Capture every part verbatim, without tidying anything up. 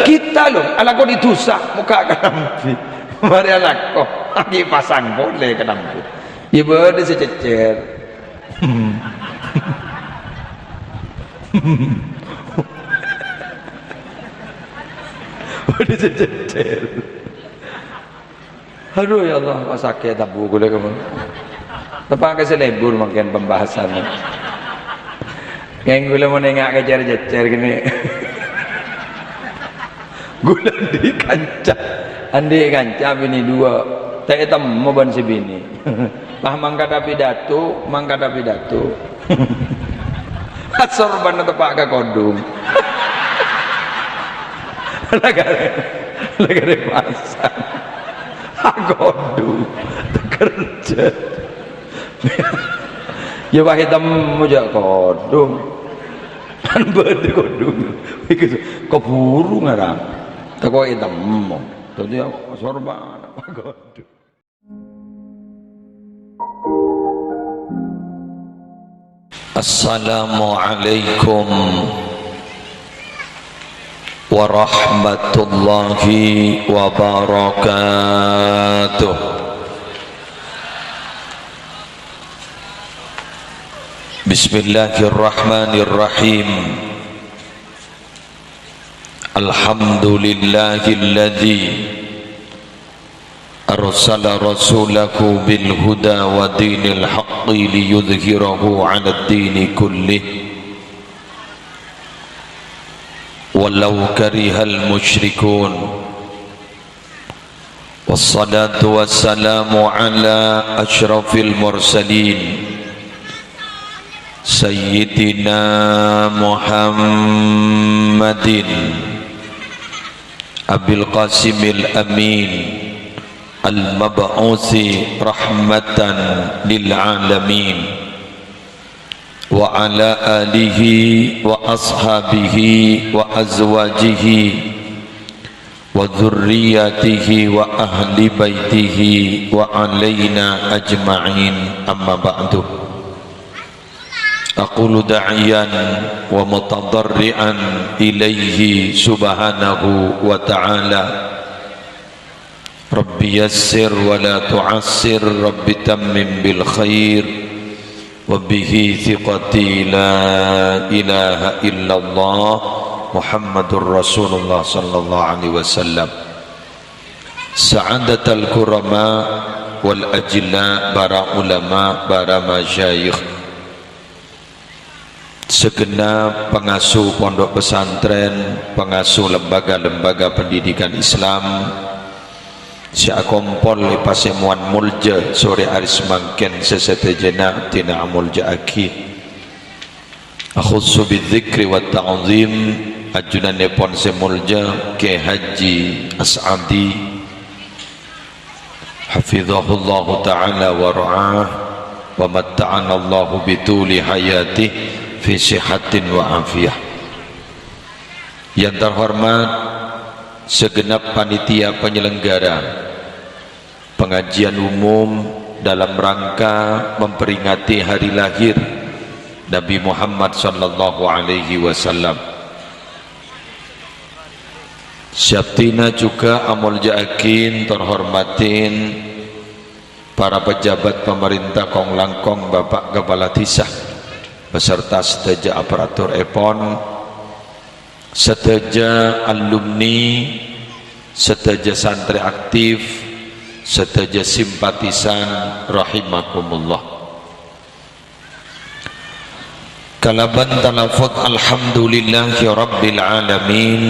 Kita lo, alako di dhusa, mokka' kanambi. Marè alako, lagi pasang polè kanambi. Iyâ bâdâ sè cècèr. Bâdâ sè cècèr. Aduh, ya Allah, kok sakè' tabu' ghulâ, kamu. Teppa' ka sè lebur mangkèn pembahasannya. Kèng ghulâ mon enga' ka cèr-cècèr gini. Ghulâ andi' kanca, andi' kanca binè duwâ'. Ta' ètemmo bân sè binè. Pas mangkada pidato, mangkada pidato. Asorbhâna teppa' ka kodhung. Lagârâ, lagârâ pasang. Akodhung. Kerja. Ya, pas ètemmo jâ' kodhung. Kan bâdâ kodhung. Iku keburu ngarang. Tako' ètemmo. Dâddhi asorbhâna. Akodhung. Assalamualaikum warahmatullahi wabarakatuh. Bismillahirrahmanirrahim. Alhamdulillahilladzi arsala rasulahu bil huda wa dinil haqqi liyudhhirahu 'alad dini kullih walau karihal musyrikun. Wassalatu wassalamu ala asyrafil mursalin, Sayyidina Muhammadin Abil Qasimil Amin, al-mab'usi rahmatan lil alamin, wa ala alihi wa ashabihi wa azwajihi wa dzurriyyatihi wa ahli baitihi wa alaina ajma'in, amma ba'du. Aqulu da'iyan wa mutadarri'an ilaihi subhanahu wa ta'ala. Rabbi yassir wa la tu'assir, Rabbi tammim bil khair, wa bihi thiqati la ilaha illallah Muhammadur Rasulullah sallallahu alaihi wasallam. Sa'adatal kurama wal ajilla, para ulama, para masyayikh. Segenap pengasuh pondok pesantren, pengasuh lembaga-lembaga pendidikan Islam, sè akompol è pasemowan molja sore arè samangkèn sè sadhâjâna abdhina amolja'aghi. Akhussu bidzikri wa ta'zim, ajunanèpon sè molja Kè Haji As'adi, hafizahullahu ta'ala wa ra'ah, wa matta'anallahu bituli hayatih fi sihatin wa afiyah. Yang terhormat segenap panitia penyelenggara pengajian umum dalam rangka memperingati hari lahir Nabi Muhammad sallallahu alaihi wasallam. Sè abdhina juga amolja'aghin tor hormatin para pejabat pamarènta kong-langkong, Bapak Kepala Dhisa, beserta sadhâjâ aparaturèpon, sadhâjâ alumni, sadhâjâ santrè aktif, sadhâjâ simpatisan, rahimakumullah. Kalabân talafut alhamdulillahi rabbil alamin,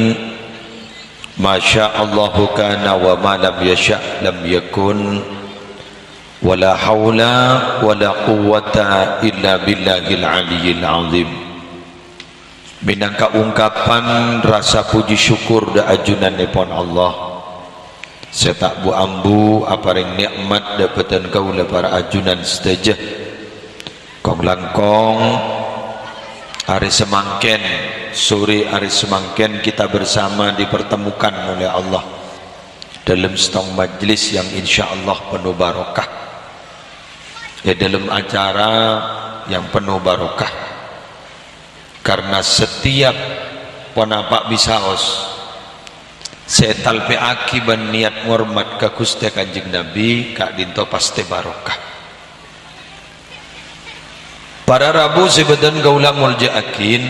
ma syaa Allahu kana wa ma lam yasya' lam yakun, wa la haula wa la quwwata illa billahil aliyyil azim. Mènangka ungkapan rasa puji syukur dâ' ajunanèpon Allah, sè ta' bu-ambu aparèng nè'mat dâ' bâdân kaulâ para ajunan sadhâjâ. Kong-langkong, arè samangkèn, sore arè samangkèn kita bersama dipertemukan oleh Allah dalam settong majlis yang insyaallah penuh barokah. È dalam acara yang penuh barokah. Karena setiap ponapa bisaos, sè ètalpè'aghi bân niyat ngormat ka Ghustè Kanjeng Nabi, ka'dinto pastè barokah. Para rabu sè bâdhân kaulâ molja'aghin,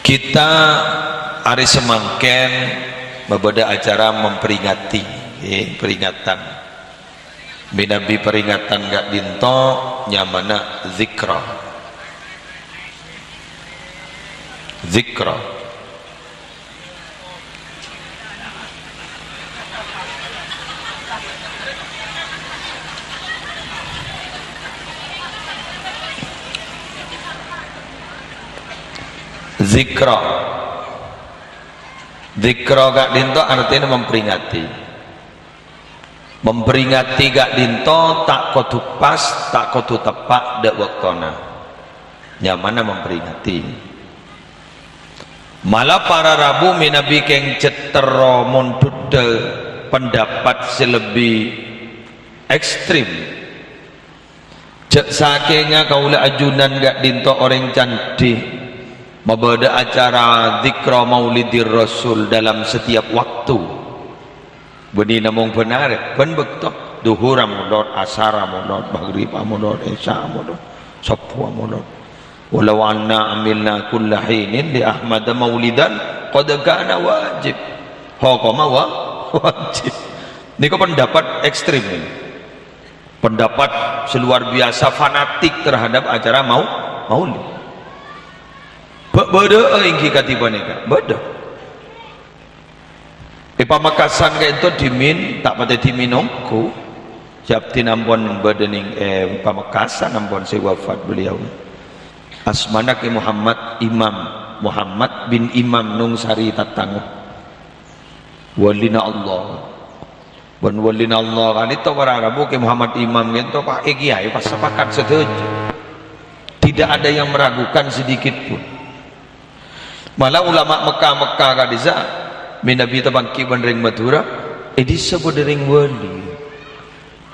kita arè samangkèn mabâdâ acara memperingati, eh, peringatan. Manabi peringatan ka'dinto nyamana zikra. Zikra. Zikra. Zikra ka'dinto artèna memperingati. Memperingati ka'dinto ta' kodhu pas, ta' kodhu teppa' dâ' bâktona. Nyamana memperingati. Mala para rabu manabi kèng cè' terro mondhudhâ pendapat sè lebbi ekstrem. Jhâ' sakènga kaulâ ajunan ka'dinto orèng candhi mabâdâ acara zikra Maulidir Rasul dalam setiap waktu. Bânnè namong bân arè, bân bâkto. Dhuhurra molod, asarra molod, maghribbhâ molod, isya'â molod, sobbhuwâ molod. "Walau anna amilna kulla hinin li Ahmada maulidan qad kana wajib." Hokomma wa-, wajib. Nèko pendapat ekstrem ini. Pendapat sè luar biasa fanatik terhadap acara mau-, maulid. Bâ-, bâdâ'â èngghi kadhi panèka? Bâdâ. È Pamekasan ka'dinto dhimèn, ta' patè dhimèn ongghu. Sè abdhina ampon bâdâ nèng, eh, Pamekasan ampon sè wafat beliau. Asmana Kè Muhammad Imam, Muhammad bin Imam Nungsari Tatango. Walina Allah. Bân walina Allah ka'dinto para rabu Kè Muhammad Imam ka'dinto pa-, è kiyaè pas sepakat sadhâjâ. Tidak ada yang meragukan sedikit pun. Mala ulama Mekkah-Mekkah ka'dissa', manabi tapangghi bân rèng Madhurâ, è dhisa bâdâ rèng wali.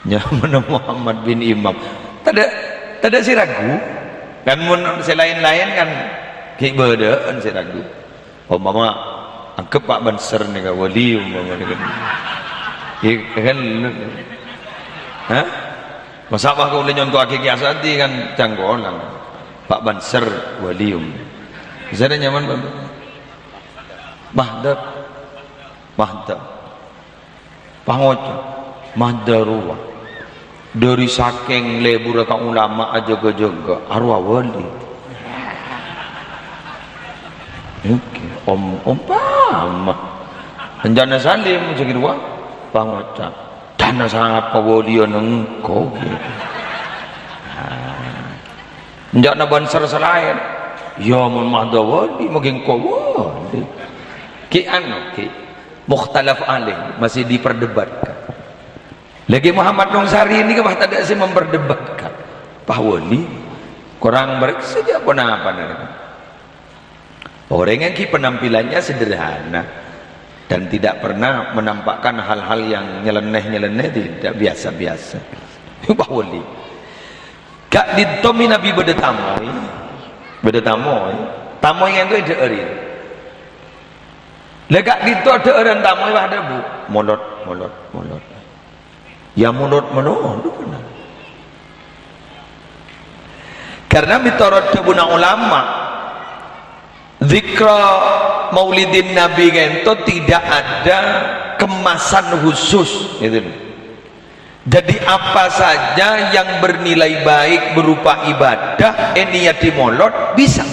Nyamana Muhammad bin Imam. Tadâ', tadâ' sè ragu. Kan mon sè laèn-laèn kan ghi' bâdâ'ân sè ragu. Ompama angghep Pak Banser nèka wali, ompama nèka. Iya kan? Hah? Masa' pas kaulâ nyontowaghi Kè Asadi kan cangkolang. Pak Banser wali, ompama. Misalnya nyaman, Pak. Mahdab. Mahdab. Pangoca', "Madâ rowa." Dâri sakèng lebbhurrâ ka ulama ajâgâ-jâgâ, arowa wali. Oke, om-, ompama. Enjâna Salim, jâgâ rowa, pangoca', "Dâna sapa waliya nengko?" Nah. Enjâna Banser sè laèn. "Ya, mon Mahdab wali, maghi engko' wali." Ki anu, ki. Mukhtalaf alaih, masih diperdebatkan. Lagi Muhammad Nungsari ini kan tadâ' sè memperdebatkan. Pak wali, korang bârâmma sè jâ' ponapa nèka. Orèng yang ki penampilannya sederhana dan tidak pernah menampakkan hal-hal yang nyeleneh-nyeleneh, tidak, biasa-biasa. Pak wali. Ka'dinto manabi bâdâ tamoy. Bâdâ tamoy. Tamoy ènto èdhâ'âri. Lah ka'dinto dhâ'ârân tamoy, wah, adhâbu, "Molod, molod, molod." Ya molod, molod, bener. Karena mitorot dhâbuna ulama, zikra Maulidin Nabi ka'dinto tidak ada kemasan khusus, gitu. Jadi, apa saja yang bernilai baik berupa ibadah, èniyadhi molod, bisa.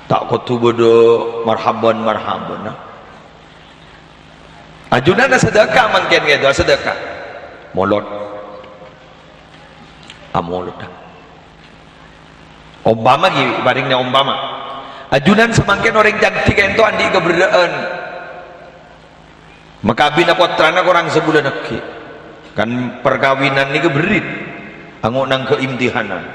Ta' kodhu bâdâ marhaban-marhaban, nah. Ajunan asadhâka mangkèn ka'dinto, asadhâka. Molod. Amolod, nah. Ompama ghi, parèngna ompama. Ajunan samangkèn orèng candhi ka'dinto andi' kaberrâ'ân. Makabina pottrana korang sabulân aghi'. Kan parkabinan nèka berrit. Ango' nangghâ' imtihanan.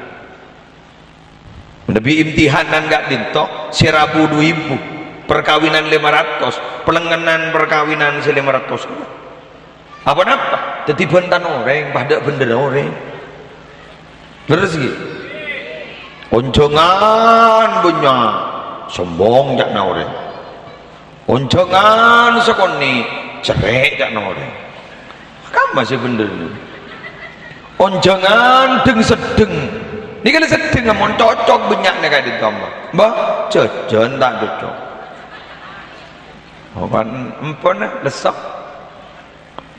Manabi imtihanan ka'dinto, sèrabu du èbu. Parkabinan lèma ratos. Palengngenan parkabinan sè lèma ratos. Apa-napa? Dhâddhi bhântan orèng, padâ bhender orèng. Lerres ghi? Onjhângan bânnya'. Sombong ca'na orèng. Onjhângan sakonè', cerrè' ca'na orèng. Kamma sè bhendher? Onjhângan dhâng-seddhâng. Nèka la seddhâng mon cocok bânnya'na ka'dinto, Mbah. Mbah, jhâjhân ta' cocok. Oh, kan empon, lesso.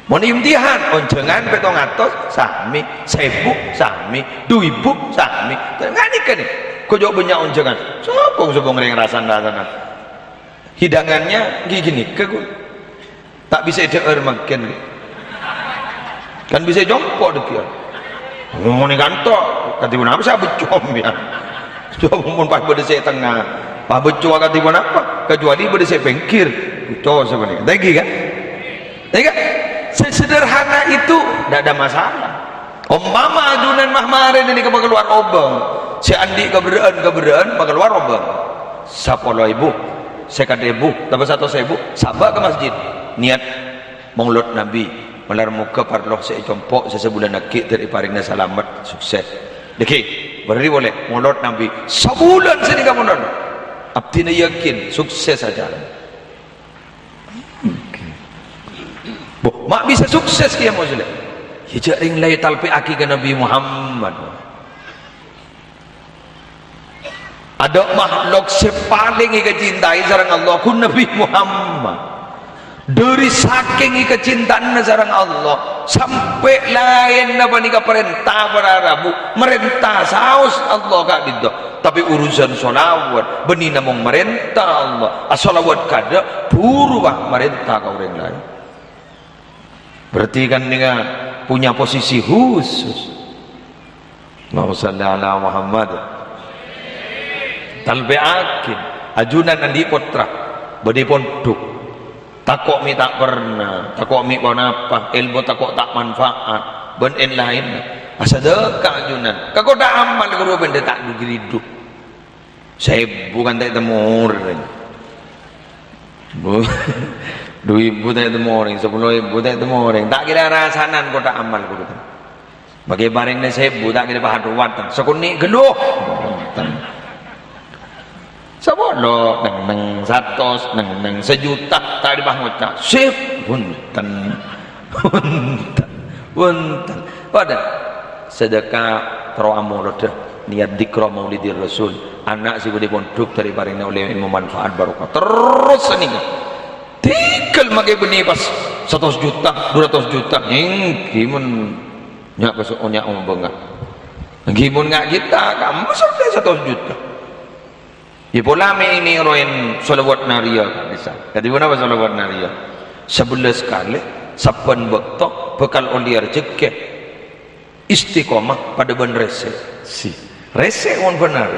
Mon imtihan, onjhângan pèttong atos, samè, saèbu, samè, du èbu, samè. Nga' nèka nè, kok jhâ' bânnya' onjhângan. Sapa sè bhângèng rasan-rasanan? Hidangannya ghi ghânèka, Gu. Ta' bisa èdhâ'âr mangkèn. Kan bisa ècompo' dhâggi'ân. Ngènè kanto, kadhi ponapa sè abhecco' sampèyan? Coba mon pas bâdâ sè tengnga, pas bhecco' kadhi ponapa? Kecuali bâdâ sè pèngghir. Bhecco' sapanèka. Ta' ènggi, kan? Ya, kan? Sesederhana itu, ndak ada masalah. Ompama ajunan mah marèna nèka makalowar obâng, sè andi' kaberrâ'ân-kaberrâ'ân makalowar obâng. Sapolo èbu, sèket èbu, otabâ satos èbu, sabâ' ka masjid. Niat Molod Nabi, malar moghâ parlo sè ècompo' sè sabulân aghi' dâri èparèngana salamet, sukses. Dhâggi', bârri' polè, Molod Nabi, sabulân sè nèka molod. Abdhina yakin, sukses acara. Bo, ma' bisa sukses kèya, Muslim? Ya, jhâ' rèng la ètalpè'aghi ka Nabi Muhammad. Adâ' makhluk sè palèng èkacintai sareng Allah, ghun Nabi Muhammad. Dâri sakèng èkacintana sareng Allah, sampè' laènna panèka parènta para rabu, marènta saos Allah ka'dinto. Tapè urusan sholawat, bânnè namong marènta Allah. Asholawat kaadâ', buru, wah, marènta ka orèng laèn. Berarti kan nèka punya posisi khusus. Allahumma shalli ala Muhammad. Talpè'aghi, ajunan andi' pottra, bâdâ è pondhuk. Tako' mè' ta' perna, tako' mè' ponapa, èlmo tako' ta' manfaat, bân èn-laènna. Asadâka ajunan, ka kottha amal ghâruwa bhendher ta' du-ghiridhu. Saèbu kan ta' ètemmo orèng. Bu, du èbu ta' ètemmo orèng, sapolo èbu ta' ètemmo orèng. Ta' kèra rasanan kottha amal ghâruwa. Makè parèngna saèbu ta' kèra pahatowat, sakonè' ghâllu. Wonten. Sapolo, neng-neng, satos, neng-neng, sajuta, ta' kèra pangoca'. Sip, wonten. Wonten. Wonten. Padâ sadâka terro amolodhâ, niat dzikra maulidir rasul. Ana' sè bâdâ è pondhuk dâri parèngna ollè èlmo manfaat barokah. Terros sanèka. Tèngghâl makè bânnè pas satos juta, dua ratus juta. Èngghi mon nya' paso-, nya' ombângnga. Èngghi mon nga' kita, kamma sodâ satos juta. Yâ pola mè' ènèroè sholawat nariyah, bisa. Kadhi ponapa sholawat nariyah? Sabellâs kalè, sabbhân bâkto, bhâkal ollè rejhekkè. Istiqomah padâ bân rèsè. Si. Rèsè mon bhender.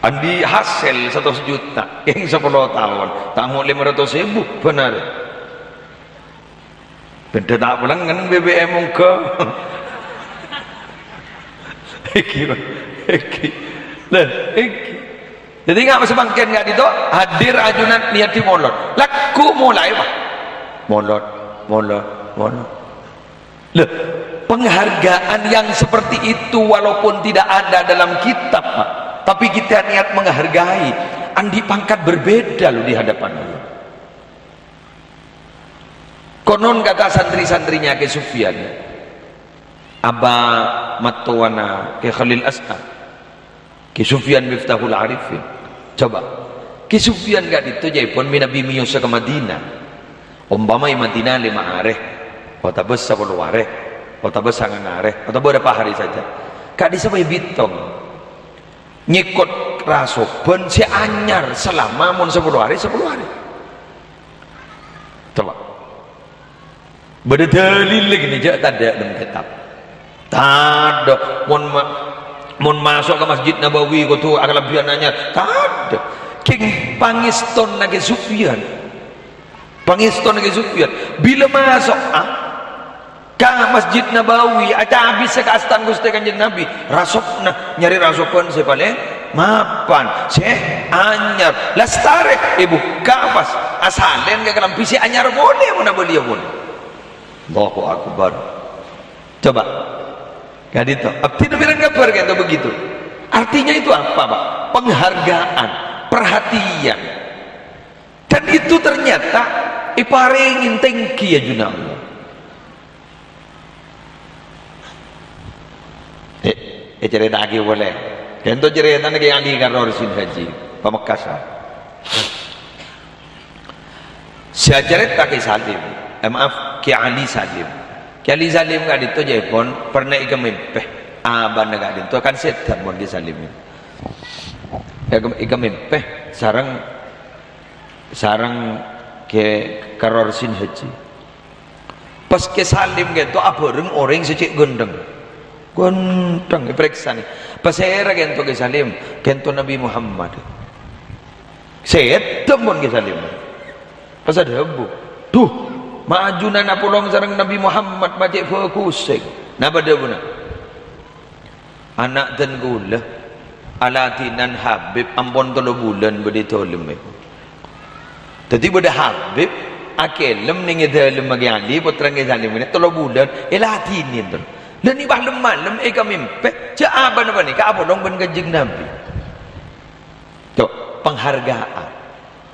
Andi' hasèl satos juta, kèng sapolo taon, ta' mo' lèma ratos èbu, bhender. Bhendher ta' pelengngen B B M mongghâ. Èngghi, èngghi. Lah, èngghi. Dhâddhi, nga' samangkèn ka'dinto, hadir ajunan niat molod. Lagghu' molaè, Pak. Molod, molod, molod. Lah, penghargaan yang seperti itu walaupun tidak ada dalam kitab, Pak, tapi kita niat menghargai, andi' pangkat berbeda loh di hadapan Allah. Konon kata santri-santrinya Kè Sufyan, aba mattowana Kè Khalil As'ad, Kè Sufyan Miftahul Arifin. Coba, Kè Sufyan ka'dinto jâèpon manabi mèyosa ka Madinah. Ompama è Madinah lèma arè, otabâ sapolo arè, otabâ sangang arè, otabâ bârâmpa hari saja. Ka'dissa' bhâi bitong. Nyèkot rasoban sè anyar salama mon sapolo arè, sapolo arè. Coba. Bâdâ dalil lagi nèka, jhâ' tadâ' dâlem kètab. Tadâ'. Mon ma-, mon maso' ka Masjid Nabawi kodhu akalambhiyân anyar. Tadâ'. Kèng pangèstona Kè Sufyan. Pangèstona Kè Sufyan. Bilâ maso'a ka Masjid Nabawi, acabis sè kaèstan Ghustè Kanjeng Nabi, rasobna nyarè rasoban sè palèng mapan, sè anyar. Lastarè èbukka' pas, asalèn ka kalambhi sè anyar polè, mon abâliyâ polè. Allahu Akbar. Coba. Ka'dinto. Abdhina bhârâng kabhâr ka'dinto begitu. Artinya itu apa, Pak? Penghargaan, perhatian. Dan itu ternyata èparèngè tèngghi, ya, juna Allah. Eh, eh, carèta'aghi polè. Ghâpanèka carètana Kè Ali Karor Sin Haji, Pamekasan. Sè acarèta Kè Salim, eh, maaf, Kè Ali Salim. Kè Ali Salim ka'dinto jâèpon pernah èkamèmpè. Abâ'na ka'dinto kan sèdhâ mon Kè Salim. Èka-, èkamèmpè sareng, sareng Kè Karor Sin Haji. Pas Kè Salim ghâpanèka abhâreng orèng sè cè' ghântheng. Ghântheng, èparèksanè. Pasèra ghâpanèka Kè Salim? Ghâpanèka Nabi Muhammad. Sèdhâ mon Kè Salim. Pas adhâbu, "Dhu, ma' ajunan apolong sareng Nabi Muhammad ma' cè' bhâghusè." Napa dhâbuna? "Ana' dân kaulâ, aladhinan Habib ampon tello bulân bâdâ è dâlem." Dhâddhi bâdâ Habib akèlem neng è dâlemma Kè Ali, pottrana Kè Salim, tello bulân, èladhinè, èntar. Lah nèka pas lem-malem èkamèmpè, jâ' abâ'na panèka apolong bân Kanjeng Nabi. Tuh, penghargaan.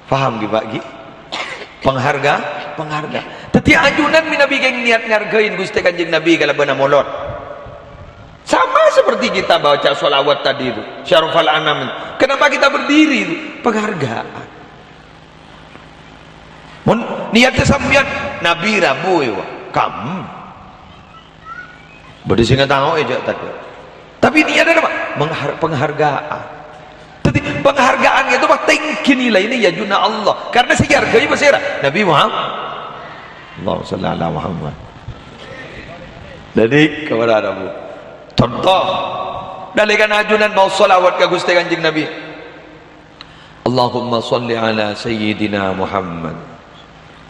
Paham ghi, Pak, ghi? Pengharga-, pengharga. Dhâddhi ajunan mènabi kèng niat ngargain Ghustè Kanjeng Nabi kalabân amolod. Sama seperti kita baca sholawat tadi itu, Syarafal Anam itu. Kenapa kita berdiri itu? Penghargaan. Mon niatta sampèyan, Nabi rabu, ya, Pak. Kam. Bâdâ sè ngataoè jâ' tadâ'. Tapi niatnya apa? Menghar-, penghargaan. Jadi penghargaan itu, Pak, tèngghi nilaina, ya, juna Allah. Karena sè èarghâi pasèra? Nabi Muhammad. Allahumma shalli ala Muhammad. Jadi, kepada Nabi. Contoh, nalèkana ajunan maos sholawat ka Ghustè Kanjeng Nabi. Allahumma shalli ala Sayyidina Muhammad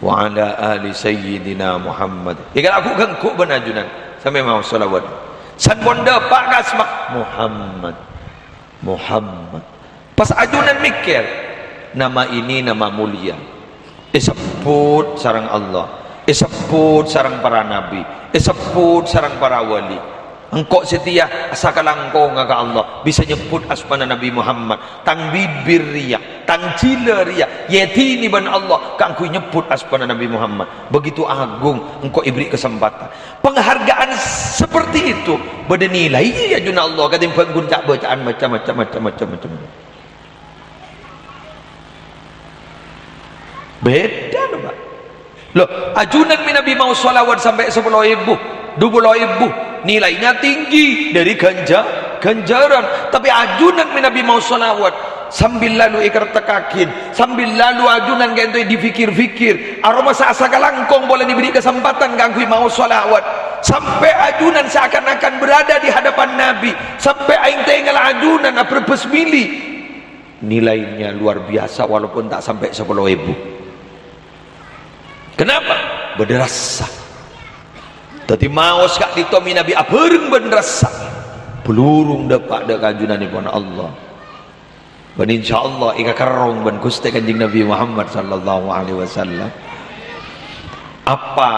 wa ala ali Sayyidina Muhammad. Èkala' ghu-, ghu-, bân ajunan sampè' maos sholawat. San pon dâpa' ka asma Muhammad. Muhammad. Pas ajunan mèkkèr, nama ini nama mulia. Èsebbhut sareng Allah, èsebbhut sareng para nabi, èsebbhut sareng para wali. Engko' satèya sakalangkongnga ka Allah, bisa nyebbhut asmana Nabi Muhammad. Tang bibir rèya, tang jhilâ rèya, èdhinè bân Allah kaangghuy nyebbhut asmana Nabi Muhammad. Begitu agung, engko' èberri' kesempatan. Penghargaan seperti itu bâdâ nilaina, ya, juna Allah, katèmbhâng ghun ca'-bâca'an macam-macam, macam-macam, macam-macam. Bhidhâ, lho, Pak. Lho, ajunan mènabi maos sholawat sampè' sapolo èbu, dupolo èbu, nilaina tèngghi dâri ghânjhâ-, ghânjhârân. Tapè ajunan mènabi maos sholawat sambil lalu èkartèkaghi, sambil lalu ajunan ka'dinto èdhipikir-pikir, aromasa sakalangkong polana èberri' kasempadhân kaangghuy maos sholawat, sampè' ajunan seakan-akan berada di hadapan Nabi, sampè' aèng tèngala ajunan abrebbhâs mèlè. Nilainya luar biasa walaupun ta' sampè' sapolo èbu. Kenapa? Bâdâ rassa. Dhâddhi maos ka'dinto mènabi abhâreng bân rassa. Bâlurung dâpa' dâ' ka ajunanèpon Allah. Bân insyaallah èkakerrong bân Ghustè Kanjeng Nabi Muhammad sallallahu alaihi wasallam. Apa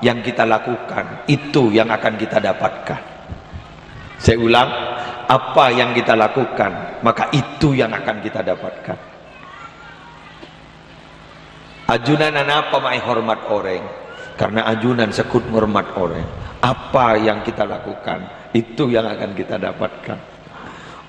yang kita lakukan, itu yang akan kita dapatkan. Saya ulang, apa yang kita lakukan, maka itu yang akan kita dapatkan. Ajunan anapa ma' èhormat orèng? Karena ajunan sèghut ngormat orèng. Apa yang kita lakukan, itu yang akan kita dapatkan.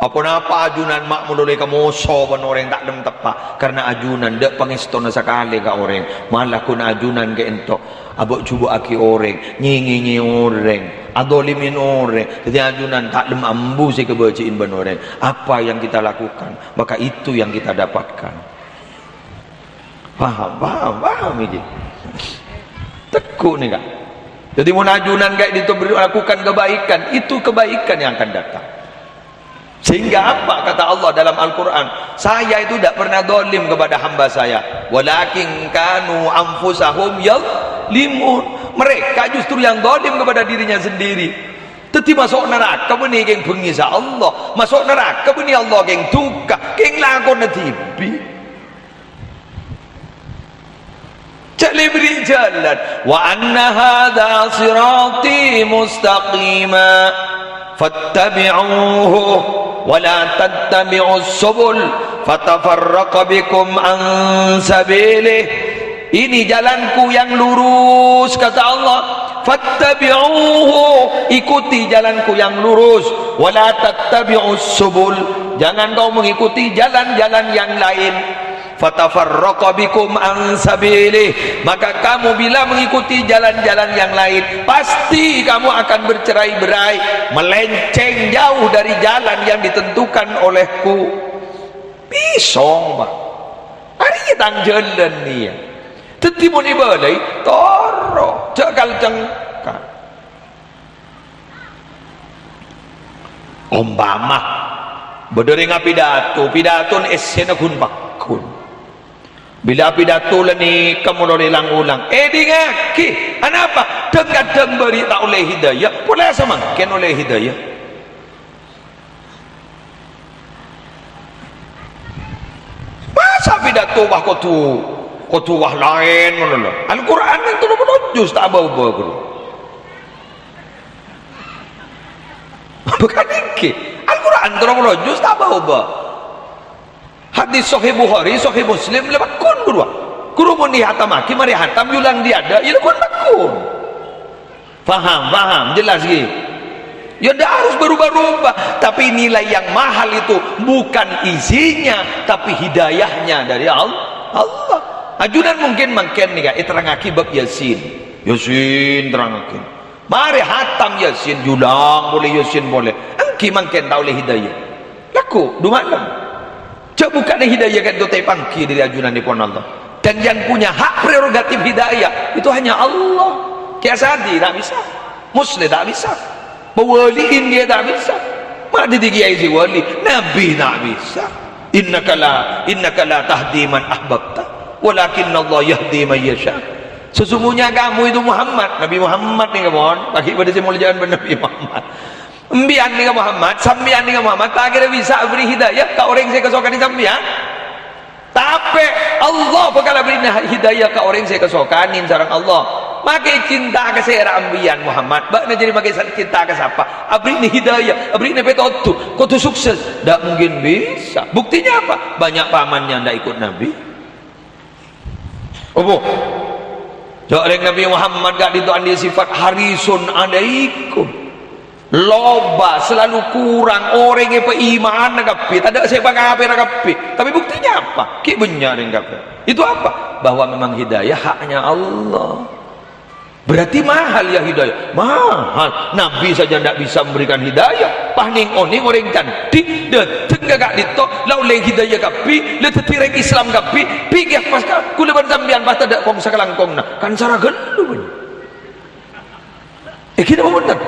Aponapa ajunan ma' malolo èkamoso bân orèng ta' lem teppa'? Karena ajunan dâ' pangèstona sakalè ka orèng. Malah ghun ajunan ka'dinto abâ'-jhubâ'âghi orèng, nyè-ngènyè orèng, adhâlimin orèng. Dhâddhi ajunan ta' lem ambu sè èkabâji'in bân orèng. Apa yang kita lakukan, maka itu yang kita dapatkan. Paham, paham, paham iki. Teggu' nèka. Jadi, mon ajunan ka'dinto ber-, lakukan kebaikan, itu kebaikan yang akan datang. Sehingga apa kata Allah dalam Al-Quran? "Saya itu tidak pernah zalim kepada hamba saya. Walakin kanu anfusahum yadhlimun." Mereka justru yang zalim kepada dirinya sendiri. Dhâddhi maso' naraka bânnè kèng bhengngè sa Allah. Maso' naraka bânnè Allah kèng duka. Kèng lakona dhibi'. Jhâ' lè bâri' jhâlân. "Wa anna hadza sirati mustaqima fattabi'uhu." "Wa la tattabi'us subul fatafarraqa bikum an sabilih." Ini jalanku yang lurus, kata Allah. "Fattabi'uhu," ikuti jalanku yang lurus. "Wa la tattabi'us subul," jangan kau mengikuti jalan-jalan yang lain. "Fatafarraqa bikum an sabilih," maka kamu bila mengikuti jalan-jalan yang lain, pasti kamu akan bercerai-berai, melenceng jauh dari jalan yang ditentukan olehku. Pisong, Pak. Arèya tang jhâlân nèka. Dhâddhi mon èbâlâi, toro', jhâ' kalcengka. Ompama bâdâ orèng apidato, pidatona essèna ghun-pagghun. Bilâ apidato la nèka mon ollè lang-olang, èdingngaghi. Anapa? Dhâng-kadhâng bâri' ta' ollè hidayah, polè samangkèn ollè hidayah. Masa pidato wah kodhu, kodhu wah laèn ngono lho. Al-Qur'an kan tello polo juz ta' bâ-obâ, ghuru. Bukan iki. Al-Qur'an tello polo juz ta' bâ-obâ. Hadis Sahih Bukhari, Sahih Muslim, la pagghun, ghuru. Ghuru mon èhatammaghi, marè hatam, yulang dâ' adâ', ya la ghun pagghun. Paham, paham, jelas, ghi? Ya, ndak harus berubah-ubah, tapi nilai yang mahal itu bukan isinya, tapi hidayahnya dari Al-, Allah. Ajunan mungkin mangkèn nèka, èterrangngaghi bab Yasin. Yasin terrangngaghi. Marè hatam Yasin, yulang polè Yasin polè. Èngghi mangkèn ta' ollè hidayah. Lagghu', du malem. Jhâ' bukana hidayah ka'dinto ta' èpangghi dâri ajunanèpon Allah. Dan yang punya hak prerogatif hidayah itu hanya Allah. Kèyaè Sa'di ta' bisa. Musleh ta' bisa. Mawaliin kèyaè ta' bisa. Ma' dhâddhi kèyaè sè wali. Nabi ta' bisa. "Innaka la, innaka la tahdi man ahbabta, walakinnallaha yahdi man yasha." Sesungguhnya kamu itu Muhammad, Nabi Muhammad nèka, mon. Bâgi bâdâ sè molja'an bân Nabi Muhammad. Sampèyan nèka Muhammad, sampèyan nèka Muhammad, ta' kèra bisa aberri' hidayah ka orèng sè èkasokanè sampèyan. Tapè Allah bhâkal aberri'ana hidayah ka orèng sè èkasokanè sareng Allah. Make cinta ka sèra sampèyan Muhammad, bâ'na jârèya make sa-, cinta ka sapa? Aberri'ana hidayah, aberri'ana pètodhu, kodhu sukses. Ndak mungkin bisa. Buktinya apa? Banyak pamannya ndak ikut Nabi. Apa? Jhâ' rèng Nabi Muhammad ka'dinto andi' sifat harisun alaikum. Loba, selalu kurang, orèng èpaimanna kabbhi, tadâ' sè èpakapèra kabbhi. Tapi buktinya apa? Ghi' bânnya' rèng kafir. Itu apa? Bahwa memang hidayah haknya Allah. Berarti mahal ya hidayah? Mahal. Nabi saja ndak bisa memberikan hidayah. Pas neng-oneng orèng candhi, dâteng ka ka'dinto, la ollè hidayah kabbhi, la dhâddhi rèng Islam kabbhi, pèkkèr pas ka, kaulâ bân sampèyan pas tadâ' kong-, sakalangkongna. Kan sara ghâllu, bân. Eh, ghi napa bhunten?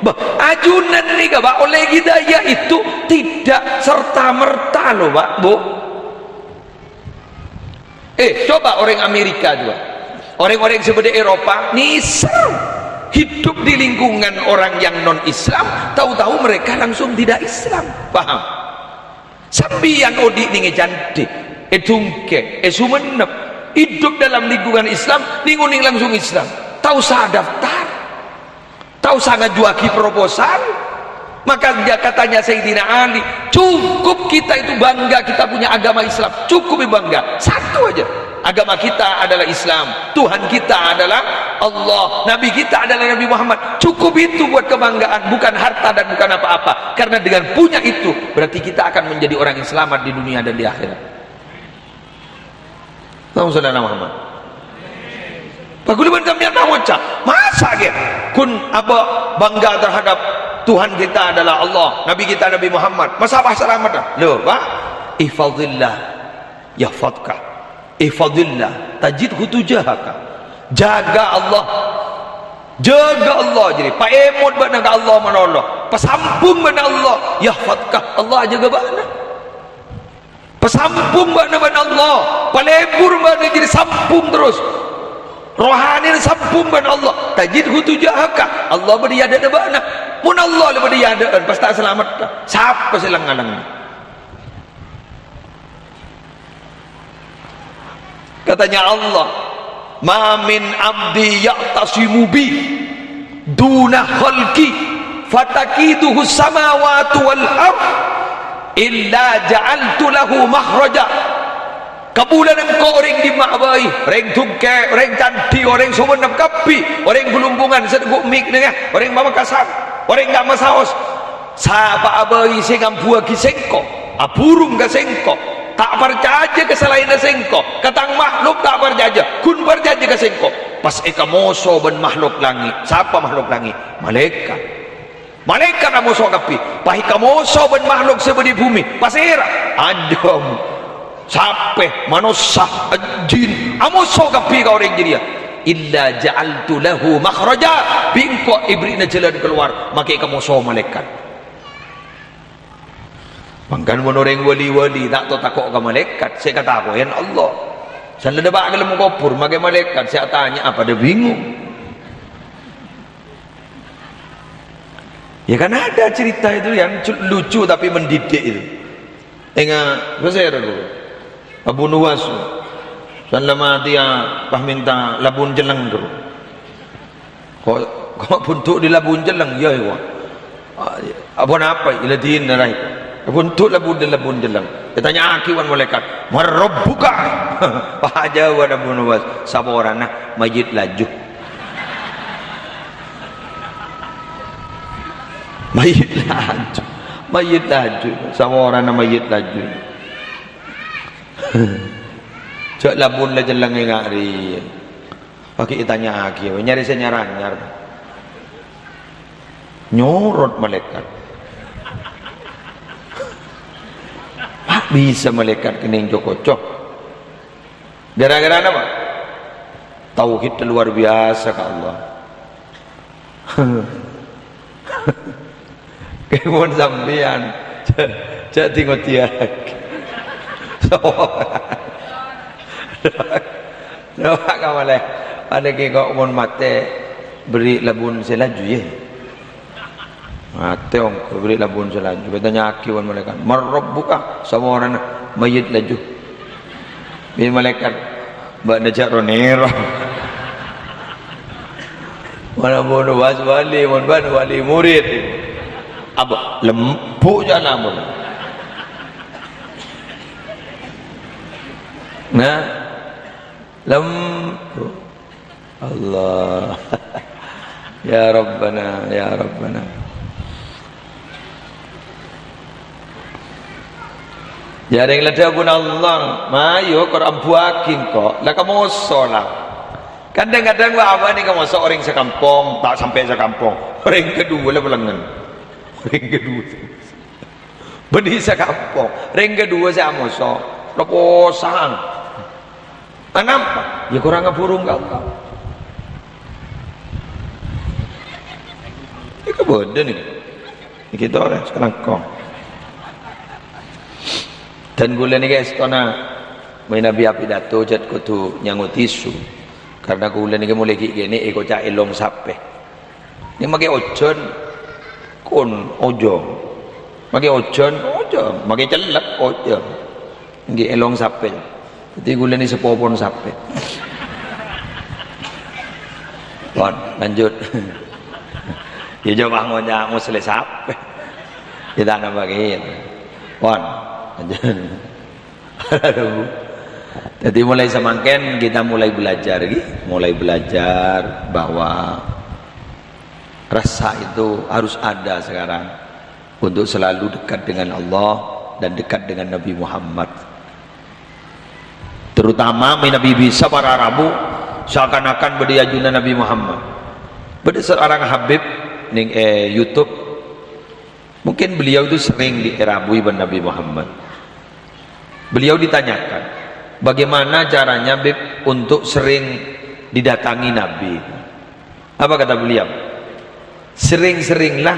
Bah, ajunan nèka, Pak, ollè hidayah itu tidak serta-merta loh, Pak, Bu. Eh, coba orèng Amerika juga. Orèng-orèng sè bâdâ Eropa, nèser. Hidup di lingkungan orang yang non-Islam, tahu-tahu mereka langsung tidak Islam. Paham? Sampèyan odi' neng è candhi, è Dungkè, è Songennep, hidup dalam lingkungan Islam, neng-oneng langsung Islam. Ta' osa daftar, ta' osa ngajuwaghi proposal. Maka dia katanya Sayyidina Ali, "Cukup kita itu bangga kita punya agama Islam. Cukup bangga. Satu aja. Agama kita adalah Islam. Tuhan kita adalah Allah. Nabi kita adalah Nabi Muhammad. Cukup itu buat kebanggaan, bukan harta dan bukan apa-apa. Karena dengan punya itu, berarti kita akan menjadi orang yang selamat di dunia dan di akhirat." Allahumma shalli ala Muhammad. Bhâghus bân sampèyan ta' ngoca', masa' ghi? Ghun apa bangga terhadap Tuhan kita adalah Allah, Nabi kita Nabi Muhammad. Masa' pas salamet, ah? Lho, Pak, ihfazillah yahfazka. Ihfazillah tajidhu tujahaka. Jaga Allah. Jaga Allah, jârèya. Paèmot bâ'na ka Allah malolo. Pasambhung bân Allah. Yahfazka. Allah ajâgâ bâ'na. Pasambhung bâ'na bân Allah. Palebur bâ'na jârèya sambhung terros. Rohanina sambhung bân Allah. Tajidhu tujahaka. Allah bâdâ è adâ'na bâ'na. Mon Allah la bâdâ è adâ'na, pas ta' salamet. Sapa sè lang-ngalang? Katanya Allah, "Ma min abdi ya'tasimu bi duna khalqi fatakiduhu samawati wal ard." "Illa ja'altu lahu makhraja." Kabulâna engko' orèng dimma'a bhâi, orèng dhungkè, orèng candhi, orèng Songennep kabbhi, orèng Blumbungan, sè ghu' mik nèka, orèng Pamekasan, orèng Kamasaos. Sapa'a bhâi sè ngambuwâghi sèngko', aburung ka sèngko', ta' parcajâ ka salaènna sèngko', ka tang makhluk ta' parcajâ, ghun parcajâ ka sèngko', pas èkamoso bân makhluk langngè'. Sapa makhluk langngè'? Malaèkat. Malaèkat amoso kabbhi, pas èkamoso bân makhluk sè bâdâ è bhumè, pasèra? Ajâm, sapè, manossa, jin, amoso kabbhi ka orèng jârèya. "Illa ja'altu lahu makhraja," bi' engko' èberri'na jhâlân kalowar, makè èkamoso malaèkat. Mangkana mon orèng wali-wali ta' to tako' ka malaèkat, sè èkatako'è Allah. Sè la dâpa' ka dâlem kobhur, makè malaèkat sè atanya'a padâ bingung. Ya kan ada cerita itu yang cu-, lucu tapi mendidik itu. Enga', pasèra, Bu? Abu Nuwas. San la matèya pas mènta labun celleng, Bu. Ko', ko' bhunto' dâri labun celleng, iyâ, iyâ. Ah, iyâ. Apa napa? Ila dina, rai. Bhunto' labun dâri labun celleng. Ètanya'aghi bân malaèkat, "Man rabbuka?" Pas ajâwâb Abu Nuwas, "Saporana mayyit laju." Mayyit laju. Mayyit laju. Saporana mayyit laju. Jhâ' labun la celleng enga' rèya. Pas ghi' ètanya'aghi, nyarè sè nyar-anyar. Nyorot malaèkat. Ma' bisa malaèkat kennèng co-koco. Gara-gara napa? Tauhidda luar biasa ka Allah. Kèmon sampèyan, jhâ', jhâ' dingodiyaghi. Sowan. Sowan ka malè. Panèka kok mon matè, berri' labun sè laju, yâ. Matè ongghu, berri' labun sè laju. Ètanya'aghi bân malaèkat, "Man rabbuka?" Saporana mayyit laju. Bi' malaèkat, "Bâ'na jhâ' ro-nèro." Mon Abu Nuwas wali, mon bân wali murid. Apa? Lembut jhâ' labun. Nah, lembut. Allah. Ya Rabbana, ya Rabbana. Jhâ' rèng la dhâbuna Allah, "Mayu, kor ambuwâghi engko', la kamoso la." Kadhâng-kadhâng wa abâ' nèka moso orèng sakampong, ta' sampè' sakampong. Orèng kaduwâ la pelengngen. Orèng kaduwâ. Bânnè sakampong. Rèng kaduwâ sè amoso, reposan. Anapa? Ya korang aburung ka Allah. Nèka bâdâ nèka. Nèka tolè sakalangkong. Dan kaulâ nèka èstona manabi apidato jhât kodhu nyango tisu. Karena kaulâ nèka molaè ghi' kènè' èkoca' èlong sapè. Nèka makè ojhân, kon ojhân. Makè ojhân, ojhân. Makè cellep, ojhân. Èngghi èlong sapè. Dhâddhi kaulâ nèka sapopon sapè. Pon, lanjut. Ya, coba ngoca' moslè sapè. Kita napa ghi? Pon, lanjut. Dhâddhi, mulai samangkèn kita mulai belajar, ghi? Mulai belajar bahwa rasa itu harus ada sekarang untuk selalu dekat dengan Allah dan dekat dengan Nabi Muhammad. Terutama manabi bisa para rabu seakan-akan bâdâ è ajunanna Nabi Muhammad. Bâdâ seorang Habib nèng, eh, YouTube. Mungkin beliau itu sering di-, dirabuwi bân Nabi Muhammad. Beliau ditanyakan, "Bagaimana caranya, Bib, untuk sering didatangi Nabi?" Apa kata beliau? "Sering-seringlah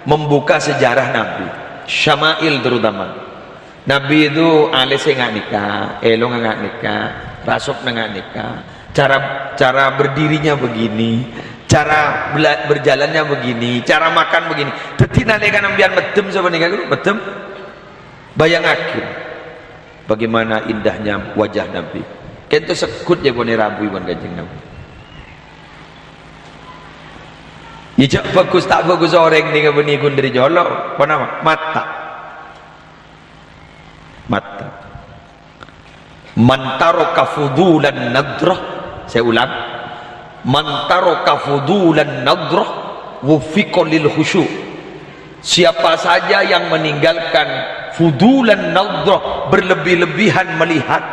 membuka sejarah Nabi, syama'il terutama." Nabi itu alèsè nga' nèka, èlongnga nga' nèka, rasokna nga' nèka, cara, cara berdirinya begini, cara bela-, berjalannya begini, cara makan begini. Dhâddhi nalèkana sampèyan mèddem sapanèka, ghi, mèddem. Bâjângaghi bagaimana indahnya wajah Nabi. Kènto segghut ya pon èrabuwi bân Kanjeng Nabi. Ya, jhâ' bhâghus ta' bhâghus orèng nèka bânnè ghun dâri jhâlâ'. Ponapa? Mata. Mata. "Man taraka fudhulan nadhrah," saya ulang, "man taraka fudhulan nadhrah wuffiqa lil khusyu'." Siapa saja yang meninggalkan fudhulan nadhrah, berlebih-lebihan melihat,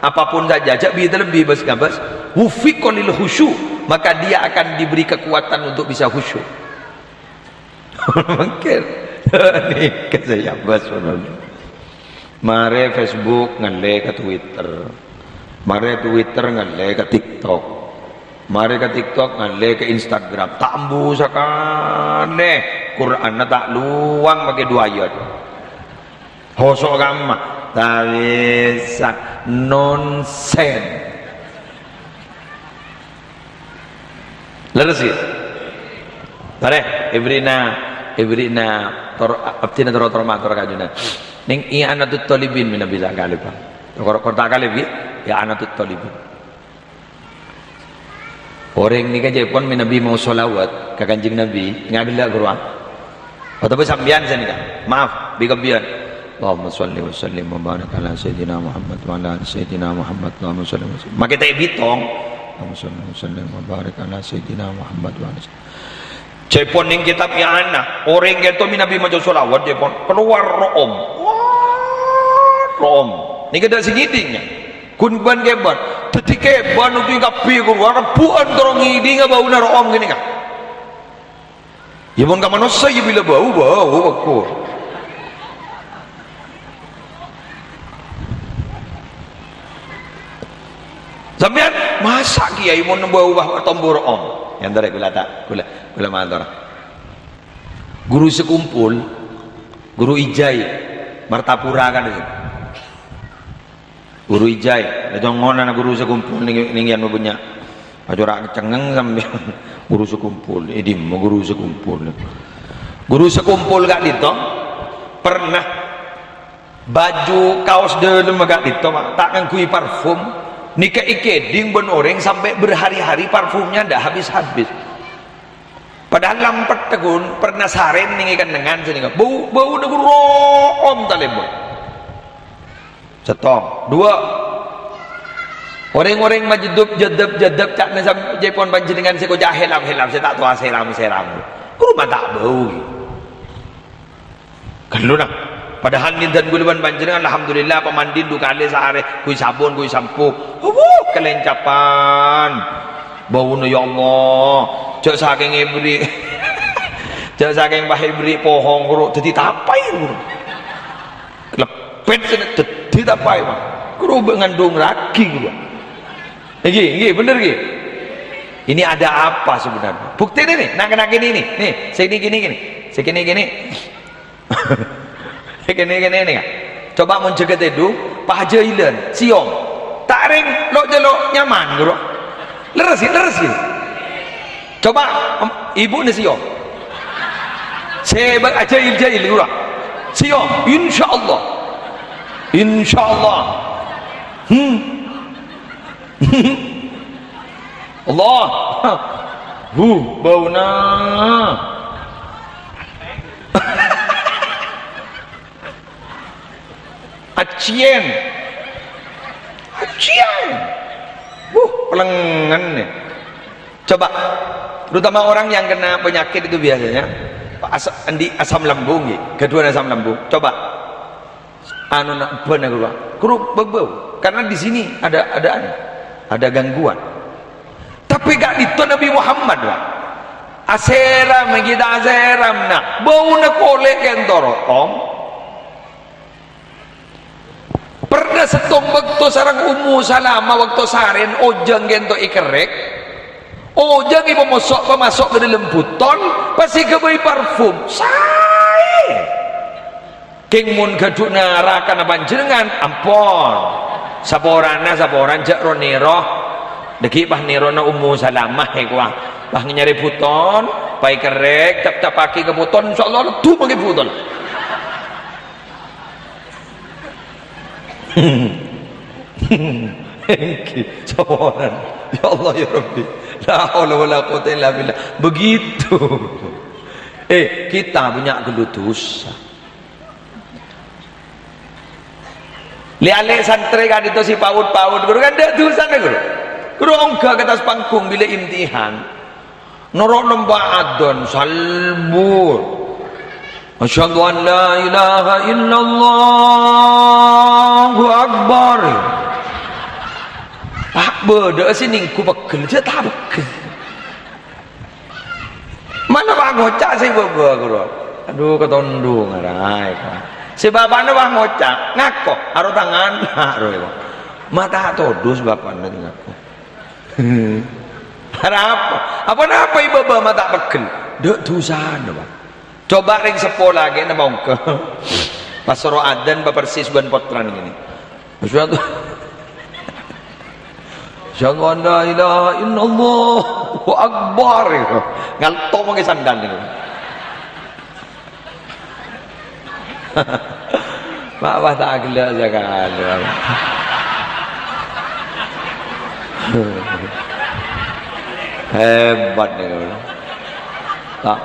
apapun saja, jhâ' bi' lebbi, bâs ngabâs, "wuffiqa lil khusyu'," maka dia akan diberi kekuatan untuk bisa khusyuk. Mungkin. Nèka saya bâs ngono. Marè Facebook ngallè ka Twitter. Marè Twitter ngallè ka TikTok. Marè ka TikTok ngallè ka Instagram. Ta' embu sakalè. Qur'anna ta' lowang makè duwâ ayat. Hoso' kamma. Ta' bisa. Nonsen. Lerres, ghi? Tarè, èbherri'na, èbherri'na tor-, abdhina tor-, tor-, mator ka ajunan. Nèng I'anatut Thalibin mènabi ta' kalèp, Pak. Kor-, kor ta' kalèp, ghi? I'anatut Thalibin. Orèng nèka ca'èpon mènabi maos shalawat ka Kanjeng Nabi, ngabellâ' ghâruwa. Otabâ sampèyan sanèka? Maaf, bi' kabbhiyân. Allahumma shalli wa sallim wa barik ala sayyidina Muhammad wa ala ali sayyidina Muhammad. Allahumma shalli wa sallim. Makè ta' èbitong. Allahumma shalli wa sallim wa barik ala sayyidina Muhammad wa ala sayyidina. Ca'èpon nèng kitab I'anah, orèng kèto mènabi maca shalawat, ca'èpon kalowar ro'om. Wah, ro'om. Nèka ta' sè ngèdhing, yâ. Ghun bân kèbân. Dhâddhi kèbân odu kabbhi kalowar, rebbhu'ân terro ngèdhingâ bâuna ro'om ghânèka. Yâ, mon ka manossa, yâ, bilâ bâu, bâu, bhâko. Sampèyan, masa' kèyaè mon bâu, bâh, tombur, Om? Èntar, kaulâ ta', kaulâ, kaulâ mator. Guru Sekumpul, Guru Ijai, Martapura kan itu. Guru Ijai, la congkonana Guru Sekumpul nèng, nèng yâ bânnya'. Aja ora cengeng sampèyan. Guru Sekumpul, è dimma Guru Sekumpul? Guru Sekumpul ka'dinto pernah baju kaos dâlem ka'dinto, Pak, ta' ngangghuy parfum. Nèka èkèdhing bân orèng sampè' berhari-hari parfumnya ndak habis-habis. Padahal lampet, ghun, pernah sarèn nèng è kennengngan sanèka. Bâu, bâuna ghun ro'om talèbun. Sèttong. Duwâ'. Orèng-orèng majâddhâb, jâddhâb, jâddhâb, ca'na sam-, ca'èpon panjhennengngan sè koca' hèlam-hèlam, sè ta' towa sèram-sèram. Ghuru ma' ta' bâu. Ghâllu, nah. Padahal nèndhân ghulâ bân panjhennengngan, alhamdulillah, pamandhin du kalè saarè, ghuy sabun, ghuy sampo. Wuh, kalèncapan. Bâuna, ya Allah. Jhâ' sakèng èbherri'. Jhâ' sakèng pas èbherri' pohong, ghuru, dhâddhi tapaè, ghuru. Lèpèt sè dhâddhi tapaè, Pak. Ghuru bâ' ngandung ragi, ghuru. Èngghi, èngghi, bhender, èngghi. Ini ada apa sebenarnya? Buktèna, nèh, na'-kana' kènè', nèh. Nèh, sè kènè', kènè', kènè'. Sè kènè', kènè'. Sè kènè', kènè', nèh. Coba mon jhâghât èdhu, pajhâilân, sèyom. Ta' rèng lo'-jhâlo' nyaman, ghuru. Lerres, ghi, lerres, ghi. Coba, em, ibu nè sèyom. Sè bâ-, ajhâil-jhâil, ghuru. Sèyom, insyaallah. Insyaallah. Hmm. Allah. Huh, bâuna. Acèyèn. Acèyèn. Wuh, pelengngen nè. Coba, terutama orang yang kena penyakit itu biasanya, as-, andi' asam lambung, ngghi. Ghâdhuwân asam lambung. Coba, anu, na' bân aku, Pak. Ghuru bâbâu. Karena di sini ada, ada anu, ada gangguan. Tapè ka'dinto Nabi Muhammad, Pak. Asèram, ngghi ta' asèram, nah. Bâuna kolè' kèntoro, Om. Pernah sèttong bâkto sareng Ummu Salamah bâkto sarèn ojhân kènto èkerrèk. Ojhân èpamoso', pamaso' ka dâlem bhuton, pas èghâbây parfum. Saè. Kèng mon ghâdhuwânna rakana panjhennengngan, ampon. Saporana, saporana jhâ' ro-nèro. Dhâggi' pas nèrona Ummu Salamah èkowa. Pas nyarè bhuton, pas èkerrèk, cap-cappaghi ka bhuton, insyaallah leddhu mangkè bhuton. Èngghi, saporana. Ya Allah, ya Rabbi. La haula wala quwwata illa billah. Begitu. Eh, kita banyak ghâllu dosa. Lè'-alè' santrè ka'dinto sè paut-paut, ghuru, kan ta' dusana, ghuru. Ghuru ongghâ ka attas panggung bilâ imtihan. Noro' nemba adzan, salbur. Asyhadu an la ilaha illallah, Allahu Akbar. Pas bâdâ'â sè nèngghu pegghel, jhâ' ta' pegghel. Mana pas ngoca' sè bâbâ, ghuru? Adhu, katondhung, arai, ka. Sè bapa'na pas ngoca', ngako, aro tangan, aro, ya. Ma' ta' todus bapa'na ngako. Arapa? Apa napa è bâbâ ma' ta' pegghel? Dâ' dusana, Pak. Coba rèng seppo lakèna mongka. Pas soro adzan, papersis bân pottrana ngènè. Asyhadu, asyhadu an la ilaha illallah, Allahu Akbar. Ngalto mangkè sandal nèko. Ma' pas ta' ghellâ' sakalè. Hebat nèko. Ta'.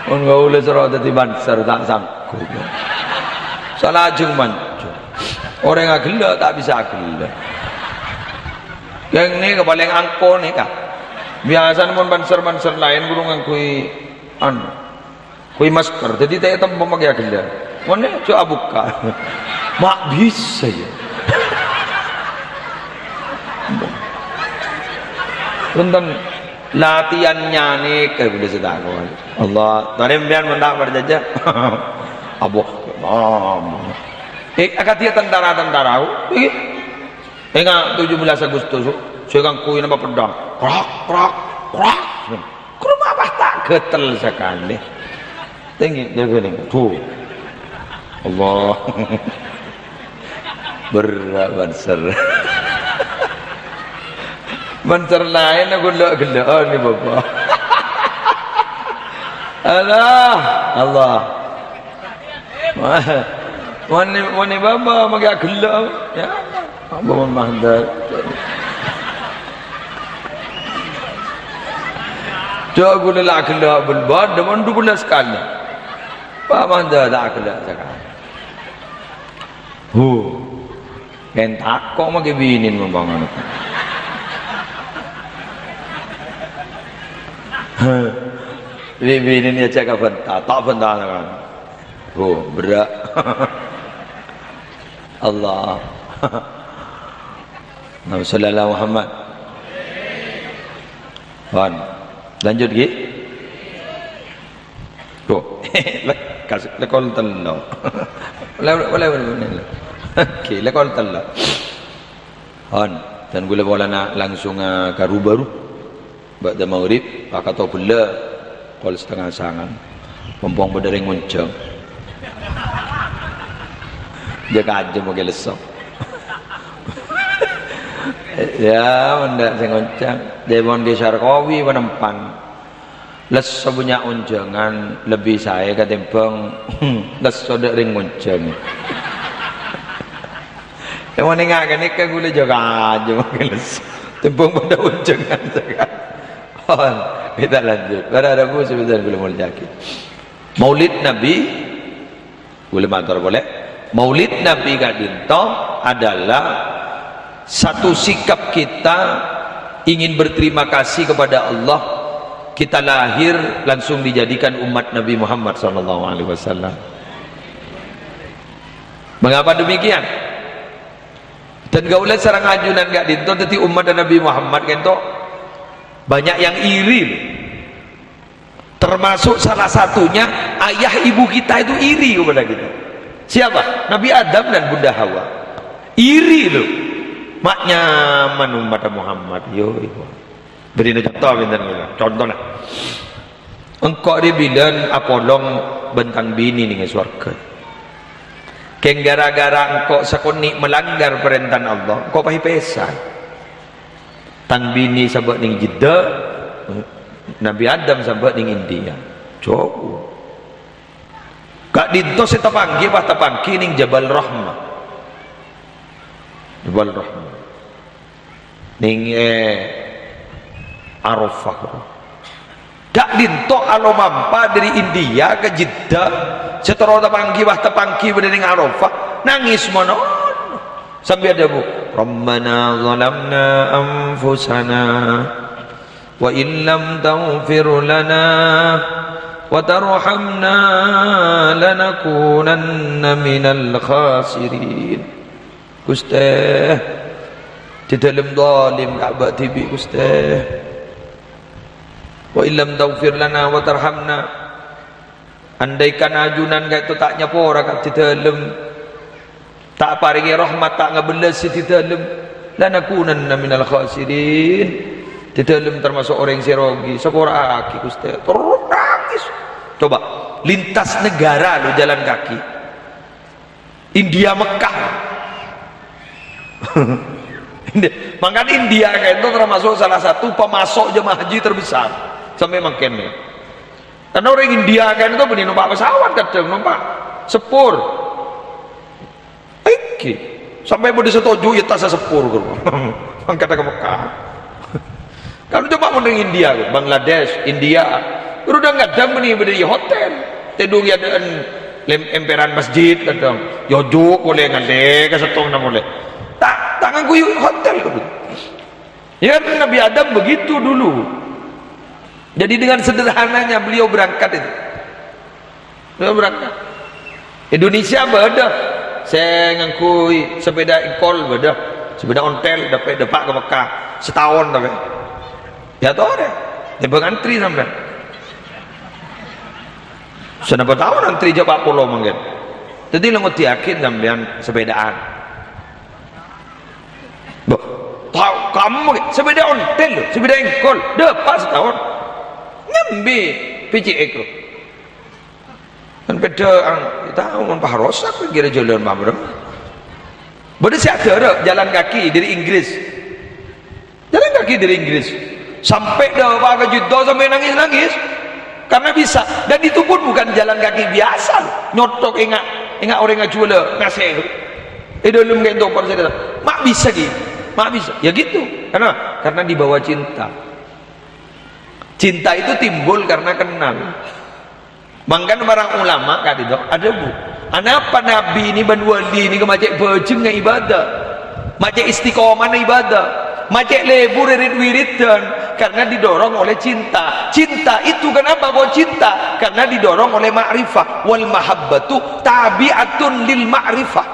Mon kaulâ soro dhâddhi banser, ta' sangghup. Salajeng manjung. Orèng aghellâ' ta' bisa aghellâ'. Kèng nèka palèng angko nèka. Biyasana mon banser-banser laèn ghuru ngangghuy, anu, ngangghuy masker. Dhâddhi ta' ètemmo makè aghellâ'. Mon nè jhâ' abukka'. Ma' bisa, ya. Bhunten. Latihan nyanyi kaulâ sè ta' kowat. Allah, torè sampèyan mon ta' parcajâ. Abbhu. Eh, akadhi tentara-tentara, eh. Enga' tujuh belas Agustus, sè ngangghuy napa peddhâng. Krak, krak, krak. Ghuru ma' pas ta' ghâtel sakalè. Tèngghi, jâgâ nèng. Tuh. Allah. Berrâ' banser. Banser laèn aku ghellâ'-ghellâ'ân nè, Bapa'. Allah, Allah. Wani, wani Bapa' makè aghellâ'. Ya, Bapa' mandhâr. Jhâ' ghulâ la aghellâ' bân bâdâ mon dubellâs kalè. Bapa' mandhâr ta' aghellâ' sakalè. Hu. Kèng tako' makè binèn mon bângon. Bi-, binèn èajhâk ka bânta, ta' bânta kan. Hu, berrâ'. Allah. Allahumma shalli ala Muhammad. Pon. Lanjut, ghi. Tuh. Lè-, kas-, lèkol tello'. Lè-, lè-, lè-, lè-, oke, lèkol tello'. Pon. Dan ghulâ polana langsunga ka ru-bâru. Ba'da maghrib, pakato bellâ, kol satengnga sangan. Pompong bâdâ rèng ngonjhâng. Jhâ' kajâ makè lesso. Ya, mon dâ' sè ngonjhâng. Dâ' mon Kè Sarkowi panempan. Lesso bânnya' onjhângan lebbi saè katèmbhâng lesso dâ' rèng ngonjhâng. Mon enga' ghânèka ghulâ jhâ' kajâ makè lesso. Tèmbhâng bâdâ onjhângan sakalè. Pon, kita lanjut. Para rabu sebentar ghulâ molja'aghi. Maulid Nabi, ghulâ mator polè. Maulid Nabi ka'dinto adalah satu sikap kita ingin berterima kasih kepada Allah, kita lahir langsung dijadikan umat Nabi Muhammad sallallahu alaihi wasallam. Mengapa demikian? Dan kaulâ sareng ajunan ka'dinto dâddhi umat Nabi Muhammad ka'dinto banyak yang iri, loh. Termasuk salah satunya ayah ibu kita itu iri kepada kita. Siapa? Nabi Adam dan Bunda Hawa. Iri, loh. Ma' nyaman umat Muhammad. Yo, iku. Bârina conto bhunten kaulâ. Conto, nah. Engko' rè bilân apolong bân tang binè nèng sowarghâ. Kèng gara-gara engko' sakonè' melanggar parèntana Allah, engko' pas èpèsa. Tang binè sabâ' nèng Jeddah, Nabi Adam sabâ' nèng India. Jhâu. Ka'dinto sè tapangghi, pas tapangghi nèng Jabal Rahmah. Jabal Rahmah. Nèng, eh, Arafah. Ka'dinto alomampa dâri India ka Jeddah, sè terro tapangghi, pas tapangghi bâdâ nèng Arafah. Nangès mono. Sambi adhâbu, "Rabbana zalamna anfusana wa illam taghfir lana wa tarhamna lanakunanna minal khasirin." Ghustè, è dhâlem zalim ka abâ' dhibi', Ghustè. "Wa illam taghfir lana wa tarhamna." Andaikan ajunan ka'dinto ta' nyapora ka abdhi dhâlem, ta' aparèngè rahmat, ta' ngabellasi abdhi dhâlem, "lanakunanna minal khasirin." Abdhi dhâlem tamaso' orèng sè rogi. Sapora'aghi, Ghustè. Terro nangès. Coba, lintas negara lo jalan kaki. India Mekah. Mangkana India ka'dinto tamaso' salah satu pemasok jemaah haji terbesar sampè' mangkèn. Karena orèng India ka'dinto bânnè nompa' pesawat kadhâng, nompa' sepur. Èngghi. Sampè' bâdâ sè toju' yâ tassa sepur, mangkat ka Mekah. Kan coba mon rèng India, Bangladesh, India. Ru dhâng-kadhâng bânnè bâdâ è hotel. Tèdung è adâ'ân lem-, emperan masjid kadhâng. Yâ ojuk polè ngalè ka sèttongnga polè. Ta', ta' ngangghuy hotel, Bro. Ya kan Nabi Adam begitu dulu. Jadi dengan sederhananya beliau berangkat itu. Beliau berangkat. Indonesia bâdâ sè ngangghuy sepeda engkol, bâdâ sepeda ontel, dâpa', dâpa' ka Mekah. Sataon tapè. Ya torè. Tèmbhâng antri sampèyan. Sanapa taon antri jhâ' pa' polo mangkèn. Dhâddhi la ngoddhiyâghi sampèyan sepedaan. Bâh, ta-, kamu sepeda ontel, sepeda engkol, dâpa' sataon. Nyambi P C X lo. Kan bhidhâ, ang, tao mon pas rosak, kira jhâlân mabâreng. Bâdâ sè adhârâ jalan kaki dari Inggris. Jalan kaki dari Inggris. Sampè' dâpa' ka Jeddah sampè' nangès-nangès. Karena bisa. Dan itu pun bukan jalan kaki biasa, loh. Nyotok enga', enga' orèng ajhuwâlâ ngasè. È dhâlem ka'dinto parjhâlânan. Ma' bisa, ghi. Ma' bisa. Ya gitu. Karena, karena dibawa cinta. Cinta itu timbul karena kenal. Mangkana para ulama ka'dinto adhâbu, "Anapa nabi ini bân wali ini ma' cè' bhâjhengnga ibadah, ma' cè' istiqomahna ibadah, ma' cè' lebur rit-wiridan?" Karena didorong oleh cinta. Cinta itu kenapa kok cinta? Karena didorong oleh ma'rifah. "Wal mahabbatu tabi'atun lil ma'rifah."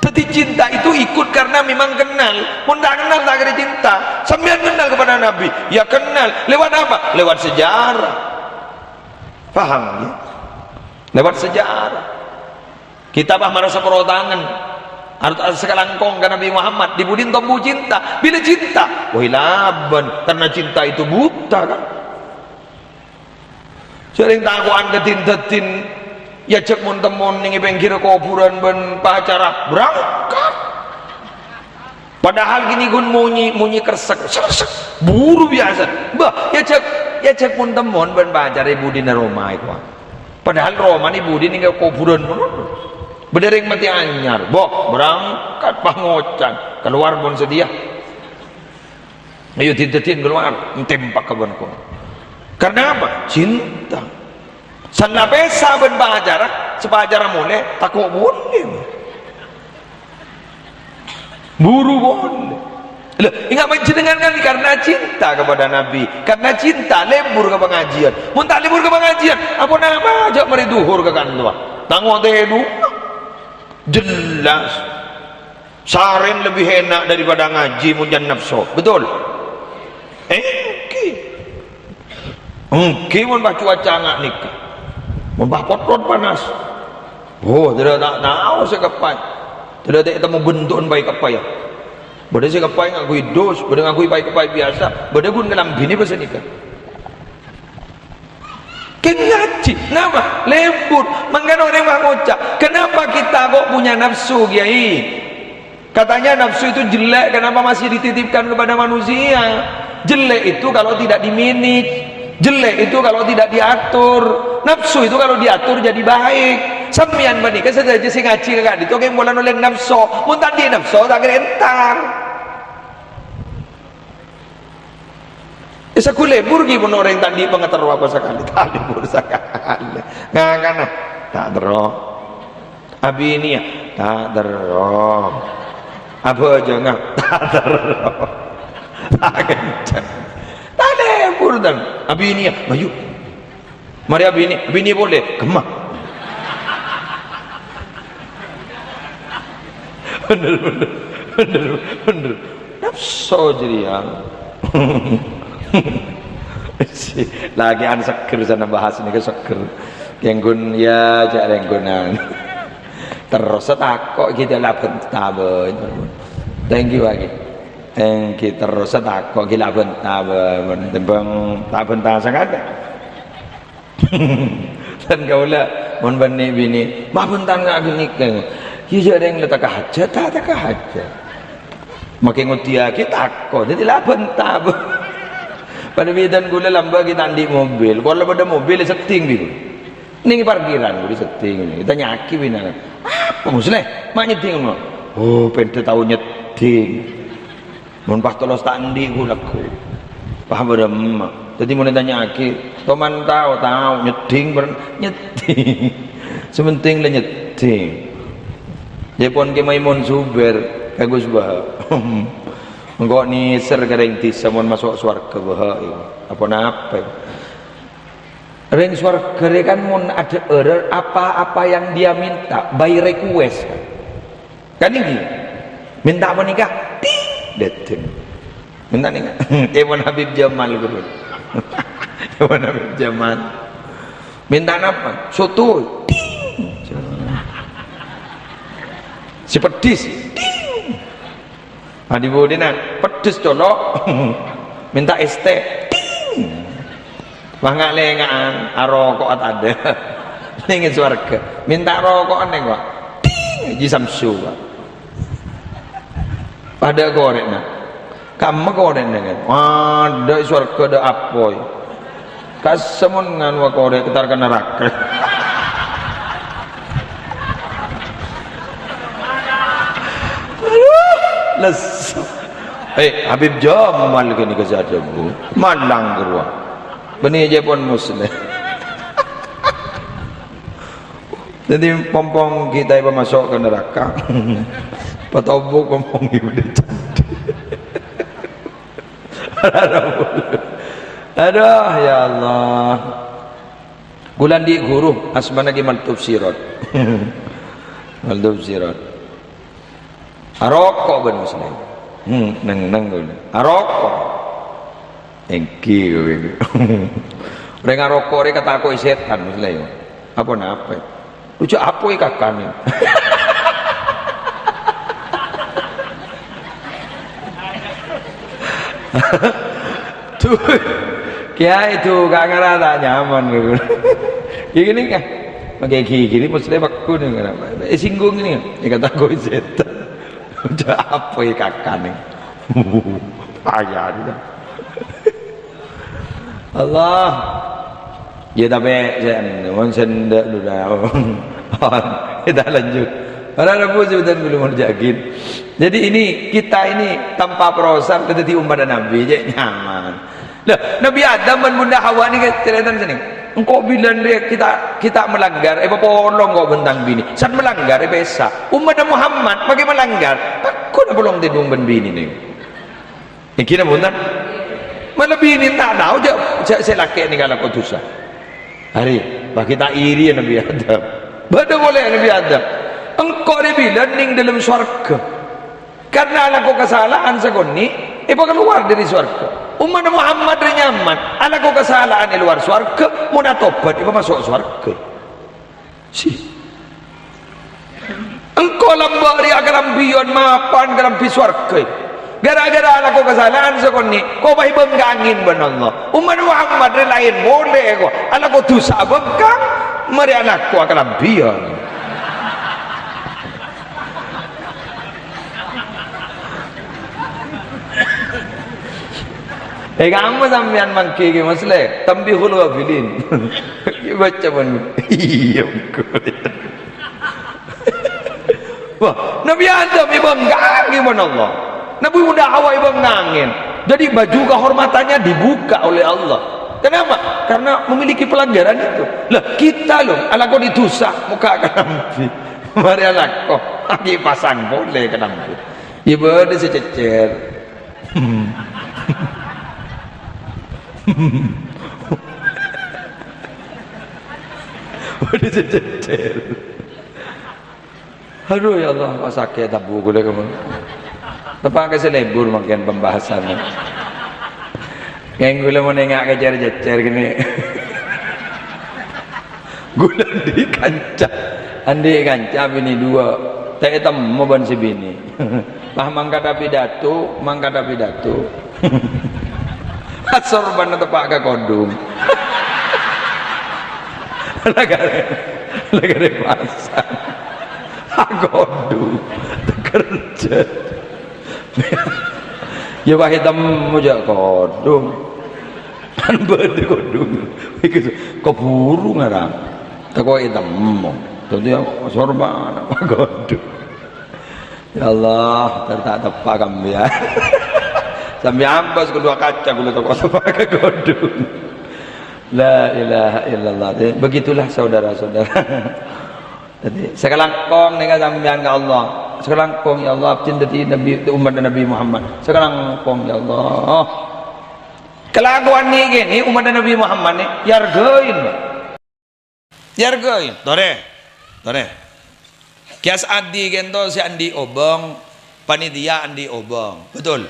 Dhâddhi cinta itu ikut karena memang kenal. Mon ta' kenal, ta' kèra cinta. Sampèyan kenal kepada Nabi? Ya kenal. Lewat apa? Lewat sejarah. Paham, ya? Lewat sejarah. Kita pas marasa poro tangen. Arep sakalangkong ka Nabi Muhammad. Dhi budina tombu cinta? Bilâ cinta? Wah, labân. Karena cinta itu buta, kan? Sèrèng tako'an ka din-dâdin, èajhâk mon-temmon neng è pèngghirra kobhurân bân pacarra, berangkat. Padahal ghi' ghun monyi, monyi kersek, sersek, buru biyasa. Bâh, èajhâk, èajhâk mon-temmon bân pacarra è budina roma èkowa. Padahal romana è budina neng è kobhurân ngono. Bâdâ rèng matè anyar, bâh, berangkat, pas ngoca', keluar mon sadhiyâ. Ayo, din-dâdin kalowar, ètempa' ka bân kono. Karena apa? Cinta. Sanna pèsa bân pacarra, sapacarra molè, tako' molè. Buru molè. Loh, enggak panjhennengan kan karena cinta kepada Nabi, karena cinta lebur ka pangajiân. Mon ta' lebur ka pangajiân, apa napa jhâ' marè dhuhur ka kantowa? Tango tèdung. Jelas. Sarèn lebih enak daripada ngaji mon jhân nafsu. Betul? Èngghi. Èngghi mon pas cuaca nga' nèka. Mon pas potlot panas. Oh, tadâ' ta' tao sè keppay. Tadâ' ta' ètemmo bento'en pay keppay, ya. Bâdâ sè keppay ngangghuy dus, bâdâ ngangghuy pay-keppay biyasa, bâdâ ghun kalambhina pas nèka. Kèng ngajhi, napa? Lebur. Mangkana orèng pas ngoca', "Kenapa kita kok punya nafsu, Kiai?" Katanya nafsu itu jelek, kenapa masih dititipkan kepada manusia? Jelek itu kalau tidak di-manage. Jelek itu kalau tidak diatur. Nafsu itu kalau diatur jadi baik. Sampèyan panèka sadhâjâ sè ngajhi ka ka'dinto kèng polana ollè nafsu. Mon ta' andi' nafsu, ta' kèra entar. È saghun lebur ghi' mon orèng ta' andi' pangaterro apa sakalè, ta' lebur sakalè. Ngakana, ta' terro. Abinèya, ta' terro. Abhâjângnga, ta' terro. Ta' kencèng. Ta' lebur, tan. Abinèya, mayu. Marè abinè, abinè polè, ghemma. Bhender, bhender, bhender, bhender. Napso jârèya. Lakè'an seggher sana bahas nèka seggher. Kèngghun, ya, jhâ' rènggunan. Terros tako' ghi' ta' la bhenta, bân. Thank you, Aki. Èngghi terros tako' ghi' la bhenta, bân. Tembhâng ta' bhenta sakadhâ'. Dân kaulâ, mon bânnè binè, "Ma' bhenta nga' ghânèka." Iyâ, jhâ' rèng la ta' kahajjhât, ta' ta' kahajjhât. Makè ngodiyâghi tako', dhâddhi la bhenta, bân. Padâ bhidhân kaulâ lambâ' ghi' ta' andi' mobil. Kaulâ padâ mobil, seddhing bi' kaulâ. Neng parkiran, ghuru seddhing. Ètanya'aghi binèna, "Apa, Musleh? Ma' nyeddhing, no?" "Oh, pendhâ tao nyeddhing. Mon pas tolos ta' andi', ghuru lagghu'." Pas bârâmma. Dhâddhi, mon ètanya'aghi, "Toman tao, tao. Nyeddhing, bâr-, nyeddhing. Sè pentèng la nyeddhing." Jhâ' pon Kè Maimun Zubair, Kè Gus Baha. Engko' nèser ka rèng dhisa mon maso' sowarghâ, Baha, iyâ. Apa-napa, iyâ? Rèng sowarghâ rè kan mon adhâ'ârâ, apa-apa yang dia minta, by request. Kan èngghi? Minta panèka, ting, dâteng. Minta nèka. Kèmon Habib Jamal, ghuru. Kèmon Habib Jamal. Minta napa? Soto. Ting. Sè peddhis. Ting. Adi budina peddhis colo'. Minta es teh. Ting. Wah, nga'-lenga'an, aroko'a tadâ'. Neng sowarghâ. Minta roko'an neng, Pak. Ting. Haji Samsu, Pak. Padâ korè'na. Kamma korè'na, kan? Adâ' è sowarghâ, adâ' apoy. Kassa' mon nganu akorè' entar ka naraka. Aduh, lesso. Eh, Habib Jamal ghânèka sè adhâbu. Malang ghâruwa. Bânnè jhâ' pon Musleh. Dhâddhi, pong-pong kita èpamaso' ka naraka. Patobuk pong-pong ibadah candi. Aduh, ya Allah. Kaulâ andi' ghuru, asmana Kè Maltuf Sirot. Maltuf Sirot. Aroko' bân Musleh. Hmm, neng-neng kaulâ. Aroko'. Èngghi kowe. Orèng aroko' rè katako'è sètan, Musleh. Apa-napa? Oja apoy kakanè. Tuh, kiai tuh gak ngerasa nyaman gitu. Kayak gini kan, pakai gigi ini Musleh pekku nih, eh, singgung ini kan, ya kata gue setan. Oja apoy kakanè. Payah juga. Allah. Ya, tapè sè, mon sè endâ' dulu dah. Kita lanjut. Para rabu sebutan belum ngerjakin. Jadi ini, kita ini tanpa proposal dhâddhi ommatta Nabi, jhâ' nyaman. Lah, Nabi Adam bân Bunda Hawa nèka carètana sènèng. Engko' bilân rè kita, kita melanggar, èpapolong engko' bân tang binè. San melanggar, èpèsa. Ommatta Muhammad makè melanggar. Pekku na polong tèdung bân binè nèng. Èngghi napa bhunten? Manabi nèng ta' tao jhâ', jhâ' sè lakè' nèng alako dhusa. Arè, bâgi ta' iri ya Nabi Adam. Bâdâ polè Nabi Adam. Engko' rè bilân nèng dâlem sowarghâ. Karna alako kasala'an sakonè', èpakalowar dâri sowarghâ. Ommatta Muhammad rè nyaman, alako kasala'an è lowar sowarghâ, mon atobhât èpamaso' sowarghâ. Si. Engko' lambâ' rè akalambhiyân mapan kalambhi sowarghâ. Gara-gara alako kasala'an sakonè', ko' pas èbângkangè bân Allah. Ommat Muhammad rè laèn polè, ko'. Alako dhusa abângkang, marè alako akalambhiyân. Eh, kamma sampèyan mangghi, Kè Musleh? Tanbihul Ghafilin. Baca pon. Iyâ, engko'. Wah, Nabi Adam èbângkangè bân Allah. Nabi Muda Hawa èbângkangè. Jadi, baju kehormatannya dibuka oleh Allah. Kenapa? Karena memiliki pelanggaran itu. Lah, kita loh, alako dhusa, mokka' kalambhi. Marè alako, ghi' pasang polè ka nambu. Iyâ bâdâ sè cècèr. Bâdâ sè cècèr. Aduh, ya Allah, kok sakè' tabu' kaulâ kemma. Teppa' ka sè lebur mangkèn pembahasanna. Kèng kaulâ mon enga' ka cèr-cècèr kènè'. Kaulâ andi' kanca, andi' kanca binè duwâ', ta' ètemmo bân sè binè. Pas mangkadhâ pidato, mangkadhâ pidato. Asorbhânna teppa' ka kodhung. Laghârè, laghârè pasang. Kodhung. Kerja. Iyâ, pas ètemmo jhâ' kodhung. Kan bâdâ kodhung. Iku kabhuru ngarang. Tako' ètemmo. Dâddhi asorbhân kodhung. Ya Allah, ta' teppa' ka sampèyan. Sampèyan bâs kedua kaca kaulâ tako' teppa' ka kodhung. La ilaha illallah. Begitulah saudara-saudara. Dâddhi, sakalangkong nèka sampèyan ka Allah. Sakalangkong, ya Allah, abdhina dâddhi nabi, umat Nabi Muhammad. Sakalangkong, ya Allah. Kalakowan nèkè, nè, umat Nabi Muhammad nè, èarghâi, Pak. Èarghâi. Torè. Torè. Kè As'adi kènto sè andi' obâng, panitia andi' obâng. Betul?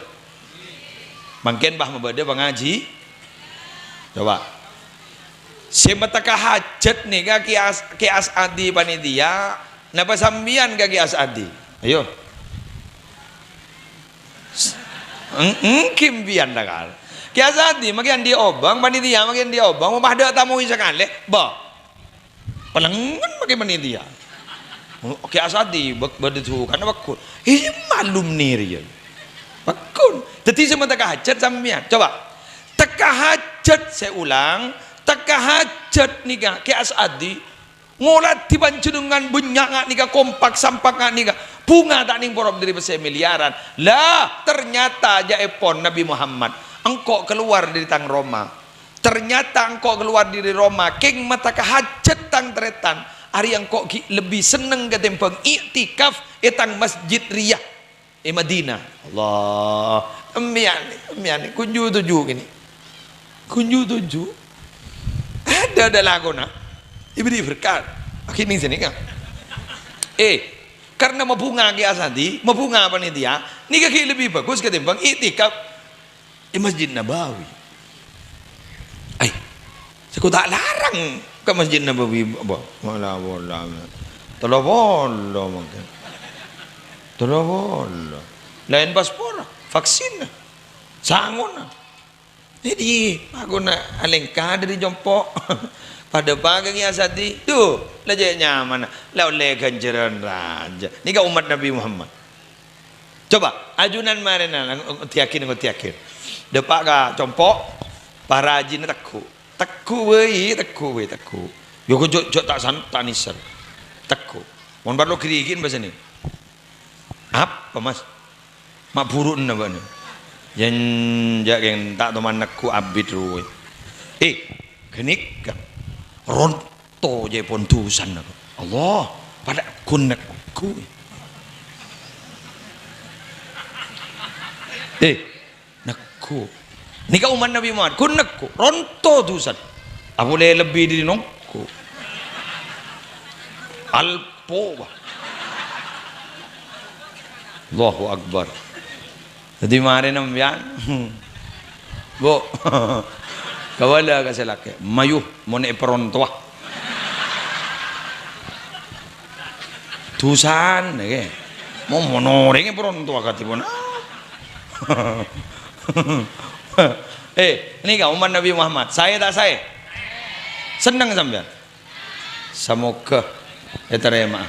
Mangkèn pas mabâdâ pangaji. Coba. Sè mateka hajat nèka Kè As-, Kè As'adi panitia, napa sampèyan ka Kè As'adi? Ayo. Eng-, enggi sampèyan, Dakal. Kè As'adi makè andi' obâng, panitia makè andi' obâng, mon pas dâ' tamoy sakalè, bâ. Palengngen makè panitia. Kè As'adi bâk-, bâdâ dukanna pagghun. Iyâ, malum nè rèya. Pagghun. Dâddhi sè mateka hajat sampèyan. Coba. Teka hajat, saya ulang, teka hajat nèka Kè As'adi ngoladhi panjhennengngan bânnya' nga' nèka, kompak sampak nga' nèka. Bhunga ta' nèng porop dâri pèssè miliyaran. Lah, ternyata jâ'èpon Nabi Muhammad, engko' kalowar dâri tang roma. Ternyata engko' kalowar dâri roma, kèng mateka hajat tang tarètan, arèya engko' ghi' lebbi senneng katèmbhâng i'tikaf è tang masjid rèya è Madinah. Allah, sampèyan, sampèyan, kunju toju' kènè'. Kunju toju'. Adâ', adâ' lakona. Èbâghi berkat. Akhirnya sini kan. Eh, karena mabhunga Kè As'adi, mabhunga panitia, nèka ghi' lebbi bhâghus katèmbhâng i'tikaf è Masjid Nabawi. Ai, sèngko' ta' larang ka Masjid Nabawi, apa? Wala, wala. Tello polo mangkèn. Tello polo. Laèn paspor, vaksin. Sangona. Jadi, aku na alèngka dâri compo'. Padâ paghâ Kè As'adi. Duh, la cè' nyamana. La ollè ghânjhârân rajâ. Nèka ommat Nabi Muhammad. Coba, ajunan marèna, ng-, ngodiyaghi, ngodiyaghi. Dâpa' ka compo', para hajina tegghu'. Tegghu' bhâi, tegghu' bhâi, tegghu'. Yâ, jhâ', jhâ' ta' san-, ta' nèser. Tegghu'. Mon parlo ghârighi'in bâsana. Apa, Mas? Ma' bhuru'na bâ'na. Yèn jhâ' kèng ta' toman negghu' abit rowa. Eh, ghânèka. Ronto jhâ' pon dusana. Allah, padâ ghun negghu'. Eh, negghu'. Nèka ommat Nabi Muhammad, ghun negghu'. Ronto dusana. Apolè lebbi dâri nongghu'. Alpo, bâ. Allahu Akbar. Dâddhi marèna sampèyan, Bu, kabâlâ ka sè lakè', mayu mon èparontowa. Dusana, kè. Mon, mon orèng èparontowa kadhi pon. Eh, nèka ommat Nabi Muhammad, saè ta' saè? Senneng sampèyan? Samoghâ ètarèma'a.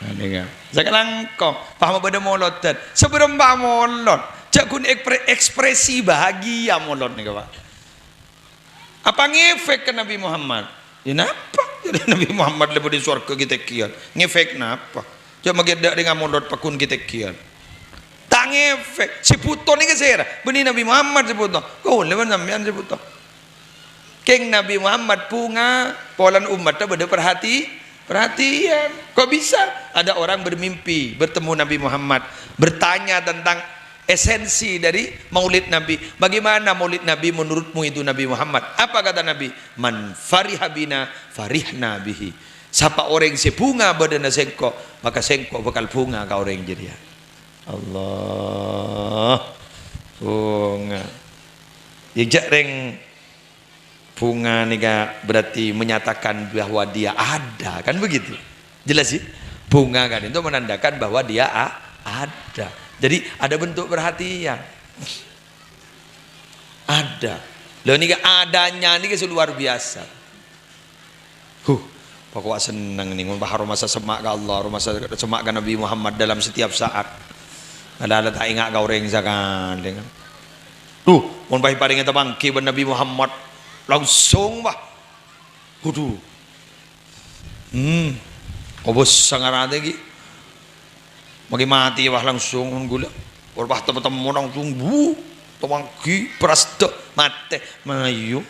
Nah, nèka. Sakalangkong, pas mabâdâ molodhân. Sabârâmpa molod. Jhâ' ghun ekspre-, ekspresi bahagia molod nèka, Pak. Apa ngefek ka Nabi Muhammad? Yâ, napa? Jadi Nabi Muhammad lebur dâri sowarghâ ghi' tènggiyân. Ngefek napa? Jhâ' maghi' dâ' rèng amolod pagghun ghi' tènggiyân. Ta' ngefek. Sè bhuto nèka sèra? Bânnè Nabi Muhammad sè bhuto. Kaulâ bân sampèyan sè bhuto. Kèng Nabi Muhammad bhunga, polana ommaddhâ bâdâ parhati-, Perhatian, kok bisa ada orang bermimpi bertemu Nabi Muhammad, bertanya tentang esensi dari Maulid Nabi. "Bagaimana Maulid Nabi menurutmu itu, Nabi Muhammad?" Apa kata Nabi? "Man fariha bina, farihna bihi." Sapa orèng sè bhunga bâdâna sèngko', maka sèngko' bhâkal bhunga ka orèng jârèya. Allah. Bhunga. Ya, jhâ' rèng bhunga nèka berarti menyatakan bahwa dia ada, kan begitu? Jelas, sih? Bhunga kan itu menandakan bahwa dia a-, ada. Jadi, ada bentuk perhatian. Ada. Loh, nèka adanya nèka sè luar biasa. Huh, pokokna senneng nèng, mon pas aromasa semma' ka Allah, aromasa semma' ka Nabi Muhammad dalam setiap saat. Ala-ala ta' enga' ka orèng sakalè. Duh, mon pas èparèngè tapangghi bân Nabi Muhammad, langsung, wah. Waduh. Hmm. Kobâs sangarate iki. Mangkè matè, wah, langsung mon ghulâ. Wah, pas temmo-temmo langsung, bu, tapangghi, prasdhâ, matè, mayu.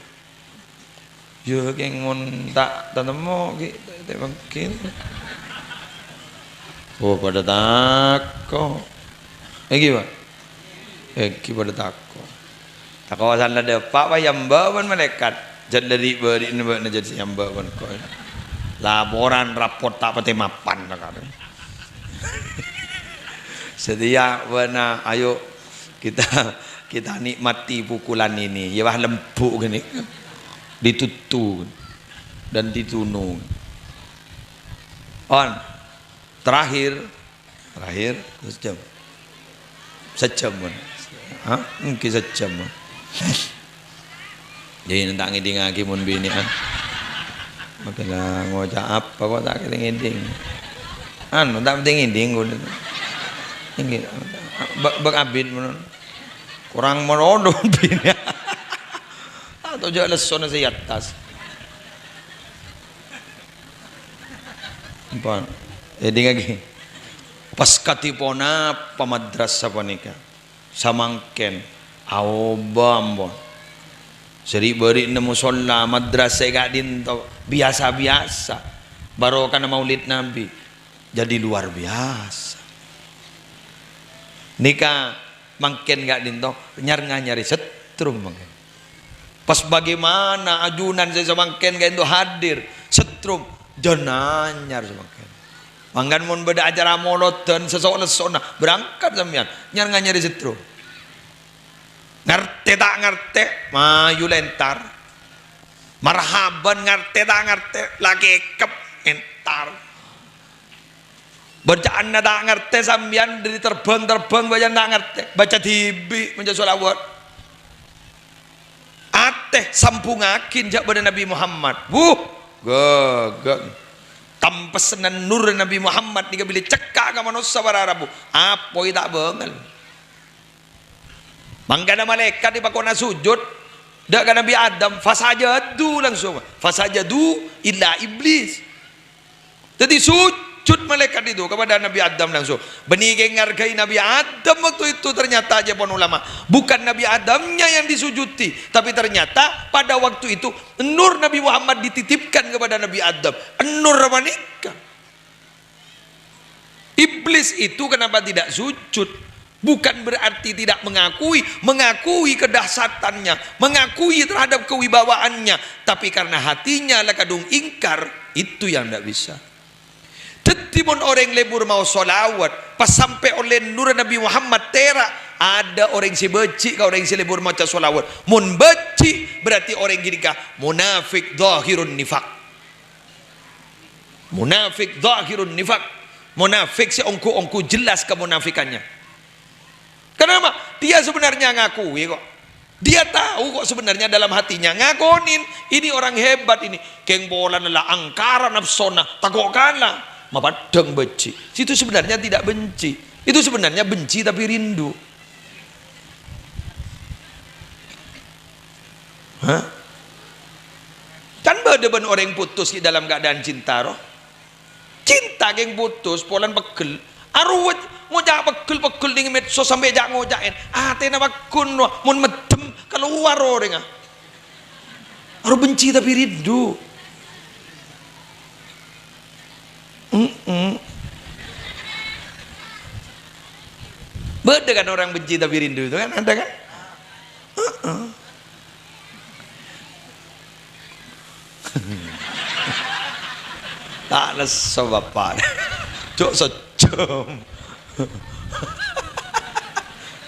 Ya, kèng mon ta' tatemmo, ki, ta' mungkin. Oh, padâ tako'. Èngghi, Pak? Èngghi padâ tako'. Tako' salah dâpa', Pak, èyamba bân malaèkat. Jhât la ri'-bâri'na bâ'na jhât sè èyamba bân ko'. Laporan rapot ta' patè mapan, kan. Satèya bâ'na, ayo kita, kita nikmati pukulan ini. Ya, wah, lembut gini. Dituttu dan ditunung. On, terakhir, terakhir, sejam. Sejam, mon. Hah? Èngghi sejam, mon. Jadi, ta' ngèdingngaghi mon binè'an. Makana ngoca' apa kok ta' kèra ngèding. Anu, ta' penting ngèding, kok. Èngghi. Bâ-, bâ' abit, mon. Korang malodo binè'an. Atau jhâ' lessona sè è attas. Apa? Èdingngaghi. Pas kadhi ponapa madrasah panèka? Samangkèn aobâ, ampon. Sè ri'-bâri'na mosolla, madrasah è ka'dinto biyasa-biyasa. Barokana Maulid Nabi jadi luar biasa. Nèka mangkèn ka'dinto nyar-nganyarè setrum mangkèn. Pas bagaimana ajunan sè samangkèn ka'dinto hadir, setrum, jhân anyar samangkèn. Mangkana mon bâdâ acara molodhân sè so'-lessona, berangkat sampèyan, nyar-nganyarè setrum. Ngartè ta' ngartè, mayu la entar. Marhaban ngartè ta' ngartè, la kèkep, entar. Bâca'anna ta' ngartè sampèyan, dâri terbhâng-terbhâng bâca'an ta' ngartè. Baca dhibi' maca sholawat. Atè sambhungngaghi jhâ' bâdâ Nabi Muhammad. Wuh, ghâghâ. Tampessanna nur Nabi Muhammad nèka bilâ cekka' ka manossa para rabu. Apoy ta' bângal. Mangkana malaèkat èpako'na sujud, dâ' ka Nabi Adam, fasajadu langsung. Fasajadu illa Iblis. Jadi sujud malaèkat itu kepada Nabi Adam langsung. Bânnè kèng ngargai Nabi Adam waktu itu, ternyata, aja pon ulama. Bukan Nabi Adamnya yang disujudi, tapi ternyata pada waktu itu nur Nabi Muhammad dititipkan kepada Nabi Adam. Nur apa nèka? Iblis itu kenapa tidak sujud? Bukan berarti tidak mengakui, mengakui kedahsyatannya, mengakui terhadap kewibawaannya, tapi karena hatinya la kadhung ingkar, itu yang ndak bisa. Dhâddhi, mon orèng lebur maos sholawat, pas sampè' ollè nur Nabi Muhammad tèra', ada orèng sè bâji' ka orèng sè lebur maca sholawat. Mon bâji', berarti orèng ghânèka munafik dhahirun nifaq. Munafik dhahirun nifaq. Munafik sè ongghu-ongghu jelas kamunafikannya. Kenapa? Dia sebenarnya ngakui kok. Dia tahu kok sebenarnya dalam hatinya. Ngakonin, "Ini orang hebat ini." Kèng polana la angkara nafsona, tako' kala. Mapaddhâng bâji'. Itu sebenarnya tidak benci. Itu sebenarnya benci tapi rindu. Hah? Kan bâdâ bân orèng putus ghi' dalam keadaan cinta, roh. Cinta kèng putus, polana peggel. Arowa ngoca' peggel-peggel nèng medsos sampè' jhâ' ngoca'è. Atèna paggun, roh. Mon meddhem, kalowar orèngnga. Arowa benci tapi rindu. Mm-mm. Bâdâ kan orang benci tapi rindu itu kan, ada kan? Heeh. Ta' lesso, Bapa'. Jhâ' sejjhâm.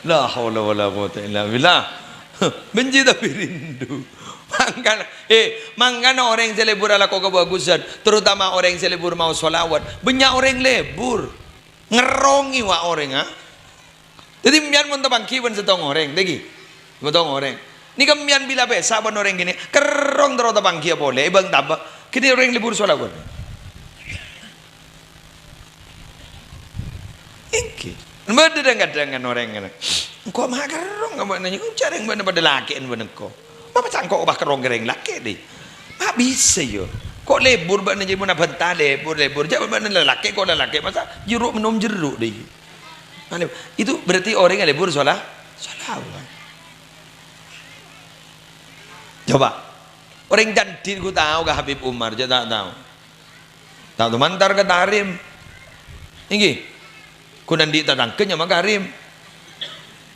La haula wala quwwata illa billah. Benci tapi rindu. Mangkana, eh, mangkana orèng sè lebur alako kabhâghusân, terutama orèng sè lebur maos shalawat. Bânnya' orèng lebur. Ngerrongè wa' orèng, ha? Dhâddhi, sampèyan mon tapangghi bân sèttong orèng, dhâggi'. Sèttong orèng. Nèka sampèyan bilâ pèsa bân orèng ghâni, kerrong terro tapangghi polè, èbâng-tabâng. Ghâni orèng lebur shalawat. Èngghi. Bâdâ dhâng-kadhângan orèng ngènè. Engko' ma' kerrong bâ'na, jhâ' rèng bâ'na padâ lakè'an bân engko'. Ma' cangko' pas kerrong ka rèng lakè', dhi. Ma' bisa, yâ. Ko' lebur bâ'na jhâ' mon abhânta lebur, lebur. Jhâ' bâ'na lalakè', ko' lalakè'. Masa jeruk minum jeruk, dhi. Anu, itu berarti orèng lebur shola-, shalawat. Coba. Orèng candhi ghu tao ka Habib Umar, jhâ' ta' tao. Ta' tao mantar ka Tarim. Èngghi. Ghun andi' tatangghâ nyama Karim.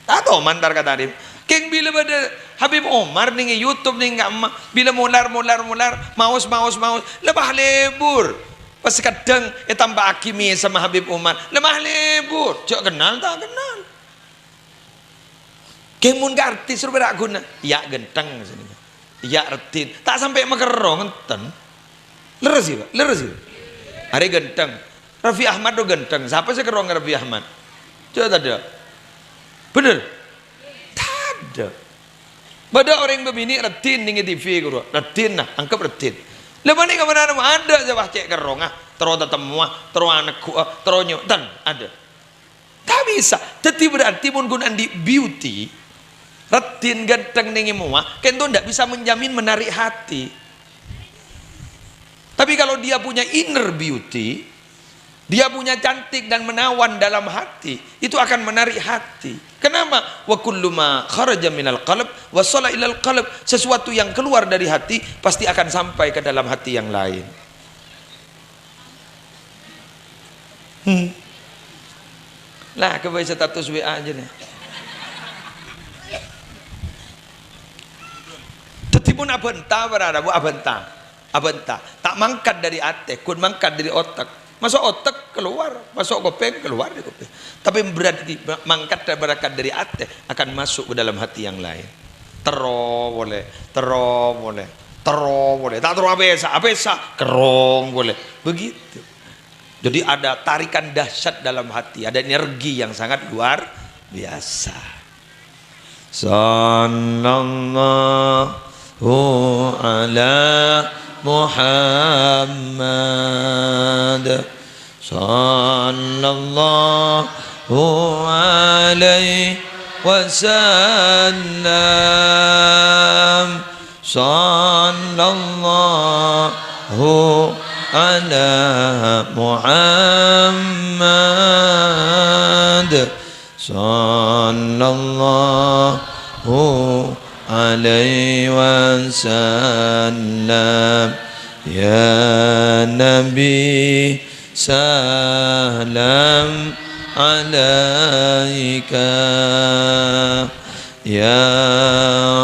Ta' tao mantar ka Tarim. Kèng bilâ bâdâ Habib Umar nèng YouTube nèng ka'emma, bilâ molar, molar, molar, maos, maos, maos, la pas lebur. Pas kadhâng ètampa'aghi mè' sama Habib Umar, la pas lebur. Jhâ' kennal, ta' kennal. Kèng mon ka artis, ro pèra' ghuna. Iyâ ghântheng, sanèka. Iyâ raddhin. Ta' sampè' makerrong, enten. Lerres, yâ, Pak? Lerres, yâ? Arè ghântheng. Raffi Ahmad ro ghântheng. Sapa sè kerrong Raffi Ahmad? Coba tadâ'. Bener? Tadâ'. Bâdâ orèng bâbinè' raddhin nèng T V, ghuru. Raddhin, nah, angghep raddhin. Lah, manè ka mana'a adâ' sè pas cè' kerrongnga, terro tatemmowa, terro aneggu'a, terro nyo-, ten, adâ'. Ta' bisa. Dhâddhi berarti mon ghun andi' beauty, raddhin ghântheng nèng èmowa, kento ndak bisa menjamin menarik hati. Tapi kalau dia punya inner beauty, dia punya cantik dan menawan dalam hati, itu akan menarik hati. Kenapa? Wa kullu ma kharaja minal qalb wasala ilal qalb. Sesuatu yang keluar dari hati pasti akan sampai ke dalam hati yang lain. Hmm. Lah, ghâbây status W A aja nih. Dhâddhi mon abhânta para rabu, abhânta. Abhânta. Ta' mangkat dâri atè, ghun mangkat dâri otek. Maso' otek keluar, maso' kopèng keluar dâri kopèng. Tapè berarti ma-, mangkat berkat dâri atè akan masuk ke dalam hati yang lain. Terro polè, terro polè, terro polè. Ta' terro apèsa, apèsa, kerrong polè. Begitu. Jadi ada tarikan dahsyat dalam hati, ada energi yang sangat luar biasa. Sallallahu ala Muhammad. Sallallahu alaihi wasallam. Sallallahu ala Muhammad. Sallallahu alaihi wasallam. Ya Nabi, salam alaika. Ya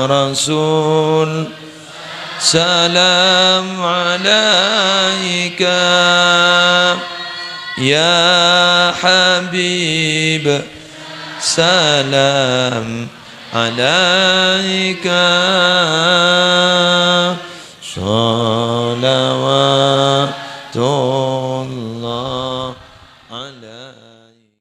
Rasul, salam alaika. Ya Habib, salam alaika. Salawatullah.